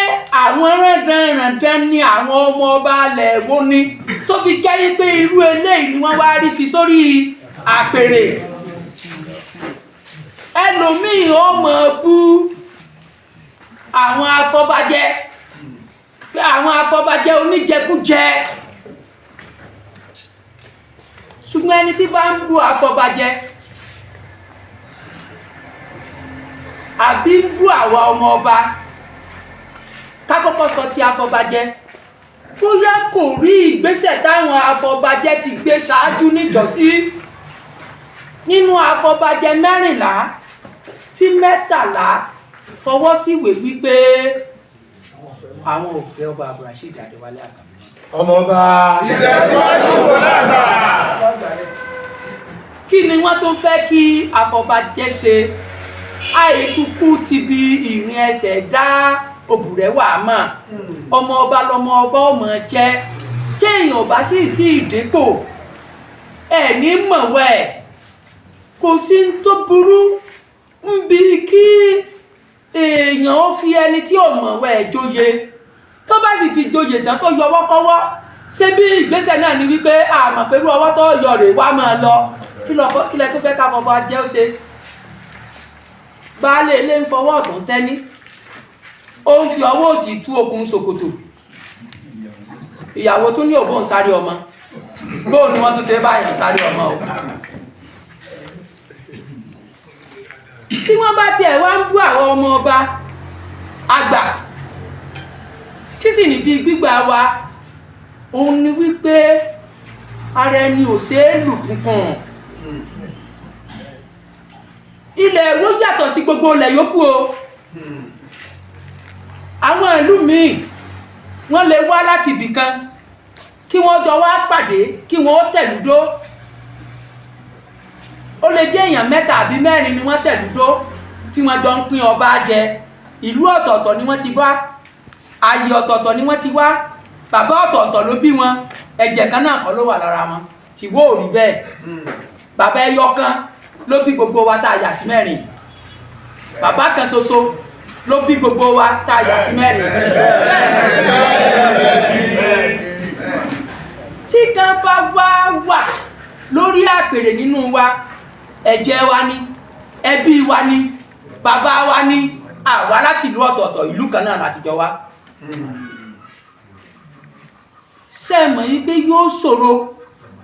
àwọn rándanràndan ni àwọn ọmọ ọba alẹ̀ Ìwó ni, tó fi jẹ́ pé irú eléyìí ni wọ́n wá rí fi sórí àpèrè. Ẹlòmíì ó máa bú àwọn afọbajẹ pé àwọn afọbajẹ oníjẹkújẹ. Ṣùgbọ́n ẹni tí bá ń bú afọbajẹ àbí ń bú àwa ọmọ ọba, ká kọ́kọ́ sọ ti afọbajẹ, bóyá kò rí ìgbésẹ̀ táwọn afọbajẹ ti gbé ṣáájú níjọ́sí. Nínú afọbajẹ 14 tí 13 fọwọ́ síwèé wípé àwọn ò fẹ́ ọba Abdulrasheed Adéwálé Àkànmú. Ọmọ ọba Ìtẹ̀síwájú wò lágbà. Kí ni wọ́n tún fẹ́ kí afọbajẹ ṣe? Àìkúkú ti bi ìrìn ẹsẹ̀ dá òbúrẹ́wà mọ̀. Ọmọ ọba lọmọ ọba ọmọ jẹ́. Kéèyàn bá sì tí ì dépò ẹ̀ ní mọ̀wẹ́, kò sí ní tó burú ń bi kí èèyàn ó fi ẹni tí ò mọ̀wẹ́ joyè. Tó bá sì fi joyè tán tó yọwọ́ kọ́wọ́, ṣé bí ìgbésẹ̀ náà ni wípé àmọ̀ pẹ̀lú ọwọ́ tó yọ rè wá máa lọ. Kí lẹ tó fẹ́ ká fọwọ́ jẹ́ ó ṣe? Baálé ilé ń fọwọ́ ọ̀tún tẹ́ní, ó ń fi ọwọ́ òsì tú okùn ṣòkòtò. Ìyàwó tún ní òbóun sáré ọmọ. Bóun ni wọ́n tún ṣe báyàn sáré ọmọ o. Tí wọ́n bá tiẹ̀ wá ń bú àwọn ọmọ ọba àgbà, kí sì nídìí gbígbà wa? Òun ni wípé ara ẹni ò ṣe é lù kúnkún. Ilẹ̀ Ìwó yàtọ̀ sí gbogbo ilẹ̀ yòókù o. Àwọn ìlú míì wọ́n lè wá láti ibì kan kí wọ́n jọ wá pàdé, kí wọ́n tẹ̀lúdó. Ó lè jẹ́ èèyàn 3 àbí 4 ni wọ́n tẹ̀lúdó tí wọ́n jọ ń pín ọba jẹ. Ìlú ọ̀tọ̀ọ̀tọ̀ ni wọ́n ti wá, ààyè ọ̀tọ̀ọ̀tọ̀ ni wọ́n ti wá, bàbá ọ̀tọ̀ọ̀tọ̀ ló bí wọn, ẹ̀jẹ̀ kan náà kọ́ ló wà lára wọn. Tìwó ò rí bẹ́ẹ̀. Bàbá ẹyọ kan ló bí gbogbo wa tá a yà sí 4. Bàbá kan ṣoṣo ló bí gbogbo wa tá a yà sí 4. Tí kan bá wá wà lórí àpèrè nínú wa, ẹ̀jẹ̀ wa ni, ẹbí wa ni, bàbá wa ni, àwa láti ìlú ọ̀tọ̀ọ̀tọ̀, ìlú kan náà láti jọ wá. Ṣé ẹ mọ̀ yí pé yóò ṣòro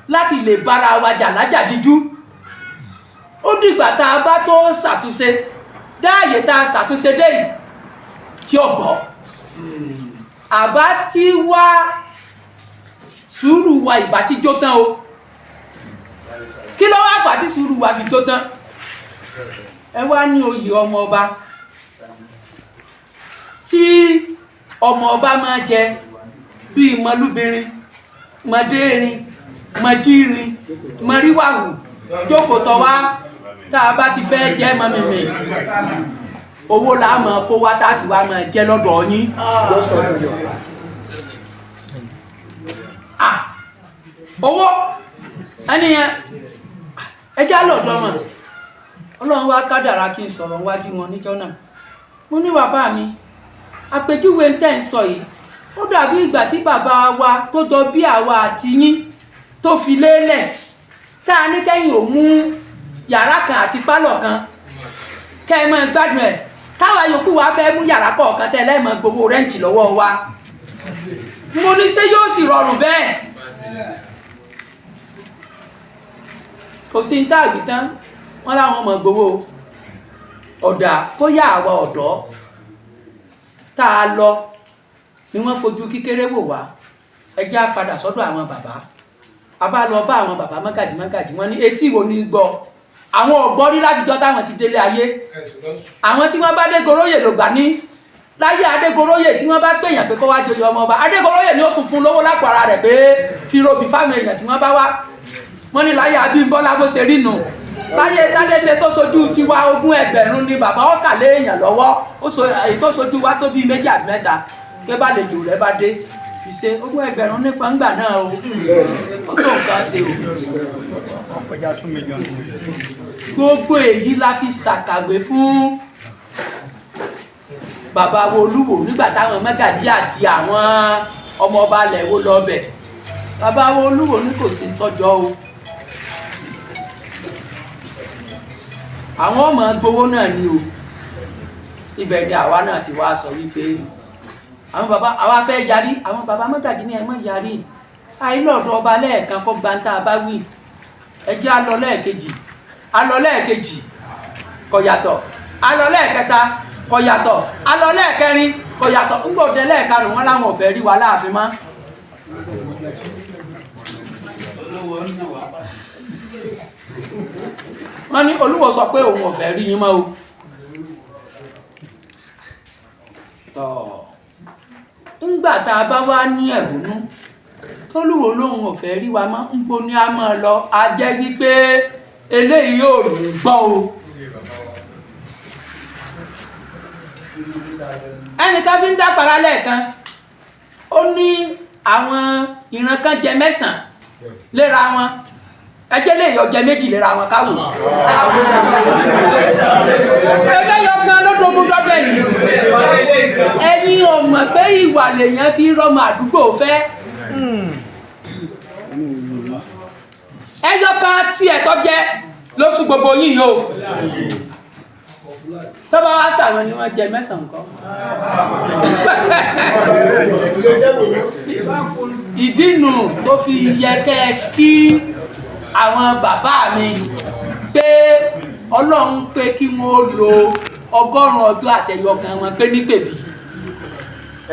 láti lè bára wa jà lájàdíjú? Ó dìgbà tá a bá tó ṣàtúnṣe dáàyè tá a ṣàtúnṣe dé yìí tí ó gbọ́. Àbá tí wá sùúrù wa ìbá ti jó tán o. Kí ló wá fà tí sùúrù wa fi jó tán? Ẹ wá ní oyè ọmọ ọba tí ọmọ ọba máa jẹ bíi mọlúbìnrin, mọdérin, mọjírin, mọríwàhù, jókòó tọ́ wá. Tá a bá ti fẹ́ jẹ́ mọ́ mímì, owó la mọ̀ kó wá tá a fi wá mọ̀ jẹ́ lọ́dọ̀ yín. Owó ẹni yẹn ẹ já lọ́dọ̀ mọ̀. Ọlọ́run wá kádàrá kí n sọ̀rọ̀ wájú wọn níjọ́ náà. Mo ní bàbá mi, àpèjúwe ń tẹ̀ ń sọ yìí ó dàbí ìgbà tí bàbá wa tó jọ bí àwa àti yín tó fi lélẹ̀, tá a ní kẹ́yìn ò mú yàrá kan àti pálọ̀ kan kẹ́ ẹ máa gbádùn ẹ̀, táwa yòókù wa fẹ́ mú yàrá kọ̀ọ̀kan tẹ́ lẹ́ẹ̀mọ́ gbowó rẹ́ǹtì lọ́wọ́ wa. Mo ní ṣé yóò sì rọrùn bẹ́ẹ̀? Kò sí ní táàgì tán, wọ́n láwọn ọmọ gbowó ọ̀dà kó yá àwa ọ̀dọ́ tá a lọ ni wọ́n fojú kékeré wò wá. Ẹ jẹ́ á padà sọ́dọ̀ àwọn bàbá. A bá lọ bá àwọn bàbá mọ́gàjì mọ́gàjì, wọ́n ní etí wo ni gbọ́ àwọn ọ̀gbọ́n rí látijọ́ táwọn ti délé ayé. Àwọn tí wọ́n bá Adégoróyè ló gbà ní láyé Adégoróyè, tí wọ́n bá pèèyàn pé kó wá joyè ọmọ ọba, Adégoróyè ni ó tún fún lówó lápò ara rẹ̀ pé fi robì fáwọn èèyàn tí wọ́n bá wá. Wọ́n ní láyé Abímbọ́lá bó ṣe rí nù, láyé Tádéṣe tó sojú tiwa 20,000 ni bàbá ọkà lé èèyàn lọ́wọ́. Ó so èyí tó sojú wa tó bíi méjì àbí mẹ́ta pé bá lè jù rẹ bá dé fi ṣe 20,000 nípa ńgbà náà o, ó tó nǹkan ṣe o. Gbogbo èyí la fi ṣàkàwé fún bàbá wo Olúwo nígbà táwọn mọ́gàjí àti àwọn ọmọ ọba alẹ̀ wo lọ bẹ̀. Bàbá wo Olúwo ní kò sí tọ́jọ́ o, àwọn ọmọ gbowó náà ni o. Ibẹ̀ ni àwa náà ti wá sọ wípé àwọn bàbá àwa fẹ́ yarí. Àwọn bàbá mọ́gàjí ní ẹ má yarí, àìlọ́ọ̀dọ̀ ọba lẹ́ẹ̀kan kọ́ gbantá bá wí, ẹ jẹ́ á lọ lẹ́ẹ̀kejì, á lọ lẹ́ẹ̀kejì kò yàtọ̀, á lọ lẹ́ẹ̀kẹta kò yàtọ̀, á lọ lẹ́ẹ̀kẹrin kò yàtọ̀, ńgbọ̀dẹ lẹ́ẹ̀karùn wọn láwọn ò fẹ́ rí wa láàfin mọ́. Wọ́n ní Olúwo sọ pé òun ò fẹ́ rí yín mọ́ o. Tọ́ ńgbà tá a bá wá ní ẹ̀hónú tólúwo lóun ò fẹ́ rí wa mọ́, ńbo ni a máa lọ? A jẹ́ wípé eléyìí ò ní gbọ́ o. Ẹnìkan fi ń dápara lẹ́ẹ̀kan, ó ní àwọn ìran kan jẹ 9 léra wọn, ẹjẹ́ lè yọ jẹ 2 léra wọn káwò. Ẹgbẹ́ yọ kan lódògún dọ́dọ̀ ẹ̀yìn. Ẹ̀yin ò mọ̀ pé ìwà lèèyàn fi rọ́mọ àdúgbò fẹ́. Ẹyọ kan tí ẹ̀tọ́ jẹ́ lóṣù gbogbo yìí o. Tọ́ba wá sàwọn ni wọ́n jẹ 9 nǹkan. Ìdí nù tó fi yẹ kẹ́ ẹ kí àwọn bàbá mi pé Ọlọ́run pé kí wọ́n lo 100 ọdún àtẹyọkan wọn pé ní pèbí.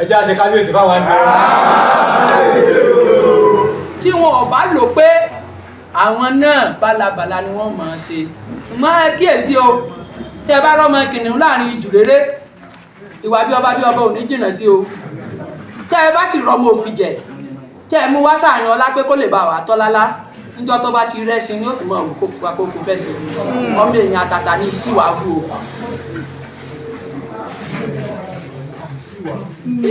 Ẹ jẹ́ àṣẹ kábíyèsí fáwọn àgbẹ̀. Tí wọn ò bá lò pé àwọn náà bálabàla ni wọ́n máa ṣe. Máa kíyèsí o, tẹ́ bá rọ́mọ kìnìún láàrin ìjù rere, ìwà bí ọba bí ọba ò ní jìnnà sí o. Tẹ́ bá sì rọ́mọ òfìjẹ̀, tẹ́ mú wá sáàrin ọlá pé kó lè bá wa tọ́lálá, níjọ́ tó bá ti rẹ́sìn ni ó tún mọ̀ kó kó kó fẹ́ ṣe. Ọmọ èèyàn àtàtà ní ìsìwà hù o.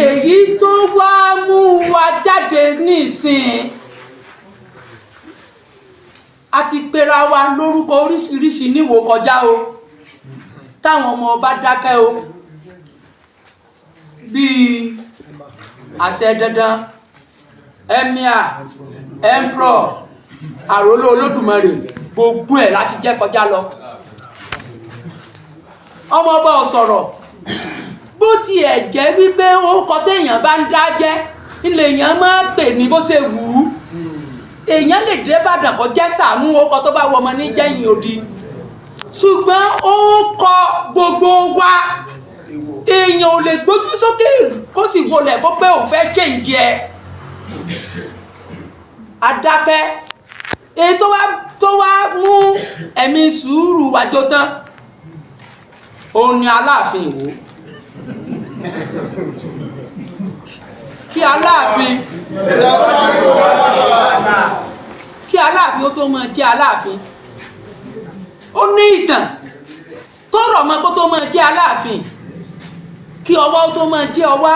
Èyí tó wá mú wa jáde nísìn, a ti pera wa lórúkọ oríṣiríṣi níwò kọjá o, táwọn ọmọ ọba dákẹ́ o, bíi àṣẹ dandan, emir, emperor, àrólé Olódùmarè, gbogbo ẹ̀ láti jẹ́ kọjá lọ. Ọmọ ọba ò sọ̀rọ̀, bó tiẹ̀ jẹ́ wípé orúkọ téèyàn bá ń dá jẹ́ ilé èèyàn máa ń pè ní bó ṣe wù ú. Èèyàn lè dé Ìbàdàn kó jẹ́ Sàámú, orúkọ tó bá wọ ọmọ ní jẹ́yìn odi, ṣùgbọ́n orúkọ gbogbo wa èèyàn ò lè gbójú sókè kó sì wọlé kó pé òun fẹ́ ṣèǹjẹ ẹ̀. Adákẹ́ èyí tó wá mú ẹ̀mí sùúrù wájọ tán, òun ni Aláàfin Ìwó. Kí Aláàfin ó tó máa jẹ́ Aláàfin, ó ní ìtàn tó rọ̀ mọ́ kó tó máa jẹ́ Aláàfin. Kí Ọwá ó tó máa jẹ́ Ọwá,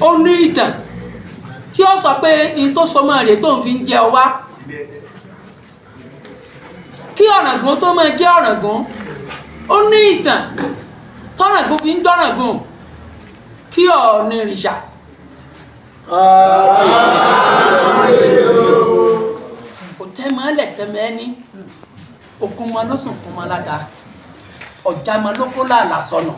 ó ní ìtàn tí ó sọ pé in tó sọmọ rẹ̀ tó ń fi ń jẹ Ọwá. Kí Ọ̀ràngún tó máa jẹ́ Ọ̀ràngún, ó ní ìtàn tọ́ràngún fi ń dọ́ràngún. Kí Ọ̀ọ̀nìrìṣà kò tẹ́ mọ́ lẹ̀ tẹ́ mọ́ ẹni, okun mọ́ ló sùn kún mọ́ láta, ọ̀já mọ́ ló kó làálà sọnù.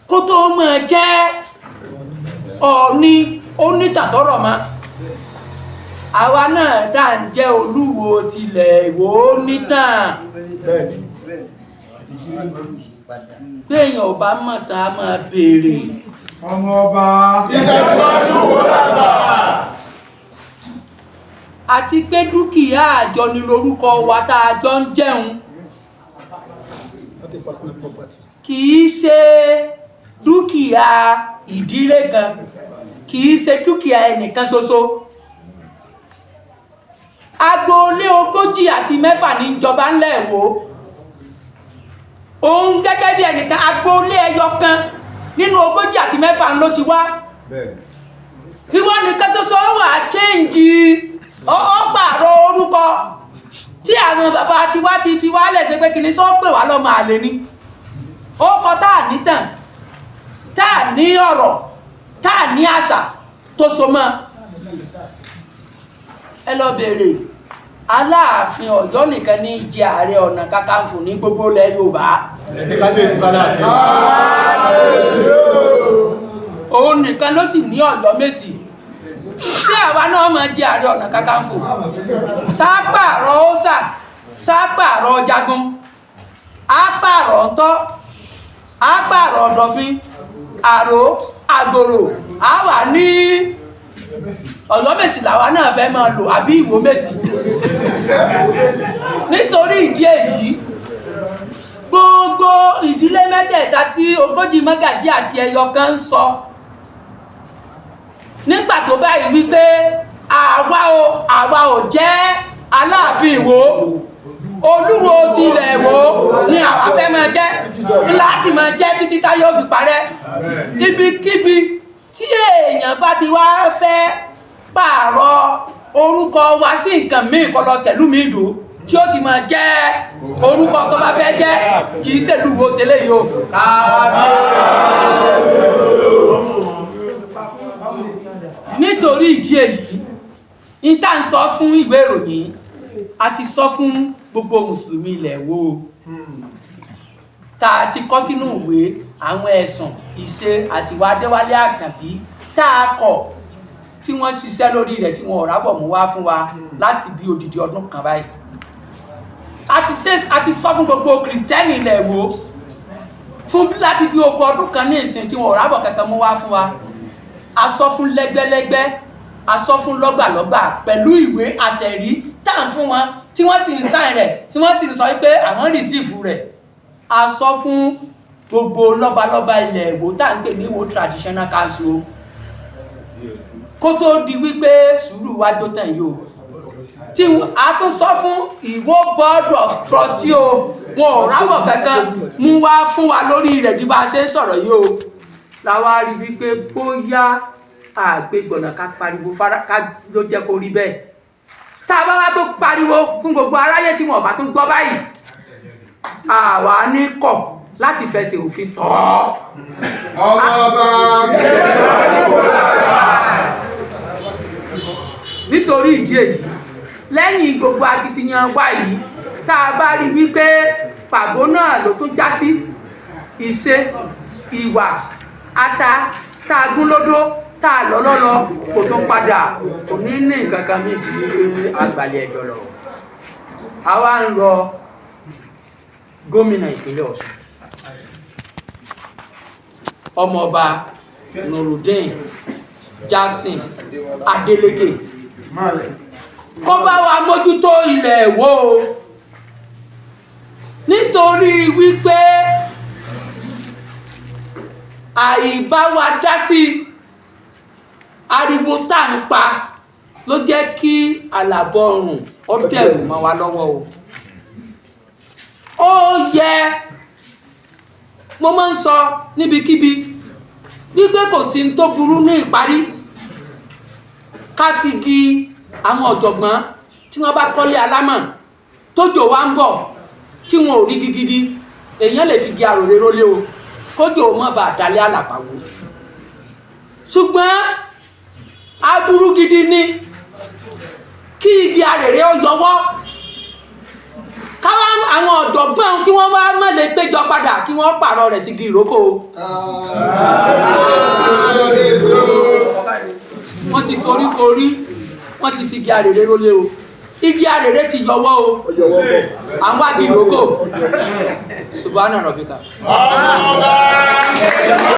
Kó tó máa jẹ́ Ọọ̀ni ó nítàn tọ́rọ̀ mọ́. Àwa náà dà ń jẹ́ Olúwo tilẹ̀ Ìwó nítàn. Béèyàn ò bá mọ̀ tán a máa béèrè. Ọmọ ọba. Ìtẹ̀síwájú wo lágbà? Àti pé dúkìá àjọ ni lorúkọ wa tá a jọ ń jẹun. Not a personal property. Kì í ṣe dúkìá ìdílé kan, kì í ṣe dúkìá ẹnìkan ṣoṣo. Agboolé 36 ní ìjọba ńlẹ̀ Ìwó. Òun gẹ́gẹ́ bí ẹnìkan, agboolé ẹyọ kan nínú 36 ló ti wá. Ìwọ nìkan ṣoṣo wà change, ó pààrọ̀ orúkọ tí àwọn bàbá tiwa ti fi wálẹ̀ ṣe pé kìíní sọ pé wà lọ́mọ àlè ni. Ó kọ tá à ní tàn, tá à ní ọ̀rọ̀, tá à ní àṣà tó so mọ́. Ẹ lọ bèèrè, Aláàfin Ọ̀yọ́ nìkan ní jẹ Ààrẹ Ọ̀nà Kakanfò ní gbogbo ilẹ̀ Yorùbá. Ẹ ṣe kábíyèsí f'Aláàfin. Òun nìkan ló sì ní Ọ̀yọ́ Mèsì. Sí àwa náà máa jẹ Ààrẹ Ọ̀nà Kakanfò, sápàrọ̀ ọ̀sà, sápàrọ̀ jagun, àpàrọ̀ ńtọ́, àpàrọ̀ ọ̀dọ̀fin, àrò àgòrò, àwa ní Ọ̀yọ́ Mèsì làwa náà fẹ́ máa lò, àbí Ìwó Mèsì? Nítorí ìdí èyí, gbogbo ìdílé mẹ́tẹ̀ẹ̀ta tí 40 mọ́gàjí àti ẹyọ kan ń sọ nígbà tó báyìí wípé àwa ò jẹ́ Aláàfin Ìwó, Olúwo tilẹ̀ Ìwó ni àwa fẹ́ máa jẹ́, ńlá sì máa jẹ́ títí táyé ó fi parẹ́. Ibikíbi tí èèyàn bá ti wá fẹ́ pààrọ̀ orúkọ wa sí nǹkan míì, kó lọ tẹ̀lú mi ìdò tí ó ti máa jẹ́ orúkọ tó bá fẹ́ jẹ́, kì í ṣèlú wo tẹ́lẹ̀ yìí o. Nítorí ìdí èyí, n tá ń sọ fún ìwé ìròyìn, a ti sọ fún gbogbo mùsùlùmí ilẹ̀ wo tá a ti kọ sínú ìwé àwọn ẹ̀sùn ìṣe àtiwá Adéwálé Àkànbí tá a kọ̀, tí wọ́n ṣiṣẹ́ lórí rẹ̀, tí wọ́n ò rábọ̀ mú wá fún wa láti bí odidi ọdún kan báyìí. A ti sọ fún gbogbo kìrìsìtẹ́nì ilẹ̀ wo fún láti bí oko ọdún kan ní ìsìn tí wọ́n ò rábọ̀ kankan mú wá fún wa. A sọ fún lẹ́gbẹ́lẹ́gbẹ́, a sọ fún lọ́gbàlọ́gbà pẹ̀lú ìwé àtẹ̀rí tá à ń fún wọn, tí wọ́n sì ń sign rẹ̀, tí wọ́n sì ń sọ pé àwọn receive rẹ̀. A sọ fún gbogbo lọ́balọ́ba ilẹ̀ Ìwó tá à ń pè ní Ìwó Traditional Council o, kó tó di wípé sùúrù wá jó tàn yìí o, tí a tún sọ fún Ìwó Board of Trustee o, wọn ò rábọ̀ kankan mú wá fún wa lórí rẹ̀ bí bá a ṣe ń sọ̀rọ̀ yìí o. La wá rí wípé bóyá àgbégbọ̀nà ká pariwo fara ká ló jẹ́ kó rí bẹ́ẹ̀. Tá a bá wá tó pariwo fún gbogbo aráyé tí wọn ò bá tún gbọ́ báyìí, àwa ní kọ̀ láti fẹsẹ̀ òfin tọ̀ ọ́. Ọmọ ọba. Nítorí ìdí èyí, lẹ́yìn gbogbo akitiyan wa yìí, tá a bá rí wípé pàbó náà ló tún já sí ìṣe ìwà ata tá a gún lódó, tá a lọ lọ́lọ́, kò tún padà, kò ní ní nǹkan kan mí ju wípé àgbàlẹ̀ ẹ̀jọ̀ lọ. Àwa ń rọ gómìnà ìpínlẹ̀ Ọ̀ṣun, ọmọọba Nurudeen Jackson Adeleke, kó bá wa mójútó ilẹ̀ Ìwó o, nítorí wípé àìbá wa dá sí ariwo tá à ń pa ló jẹ́ kí àlàbọ̀ ọrùn ó dẹ̀rù mọ́ wa lọ́wọ́ o. Ó yẹ, mo máa ń sọ níbikíbi wípé kò sí ní tó burú ní ìparí ká fi gi àwọn ọ̀jọ̀gbọ́n tí wọ́n bá kọ́lé alámọ̀, tójò wá ń bọ̀ tí wọn ò rí gidi, èèyàn lè fi gi àròlé rólé o, kójò má bàa dalẹ̀ àlàpàwò. Ṣùgbọ́n aburú gidi ni kí igi arèrè ó yọwọ́, káwá àwọn ọ̀jọ̀gbọ́n kí wọ́n wá má lè péjọ padà kí wọ́n pààrọ̀ rẹ̀ sí igi ìrókò o. Kábíyèsí o. Wọ́n ti forí korí, wọ́n ti fi igi arèrè rólé o. Igi arèrè ti yọwọ́ o, àwọn agi ìrókò. Subhana rabbika. Ọmọ ọba.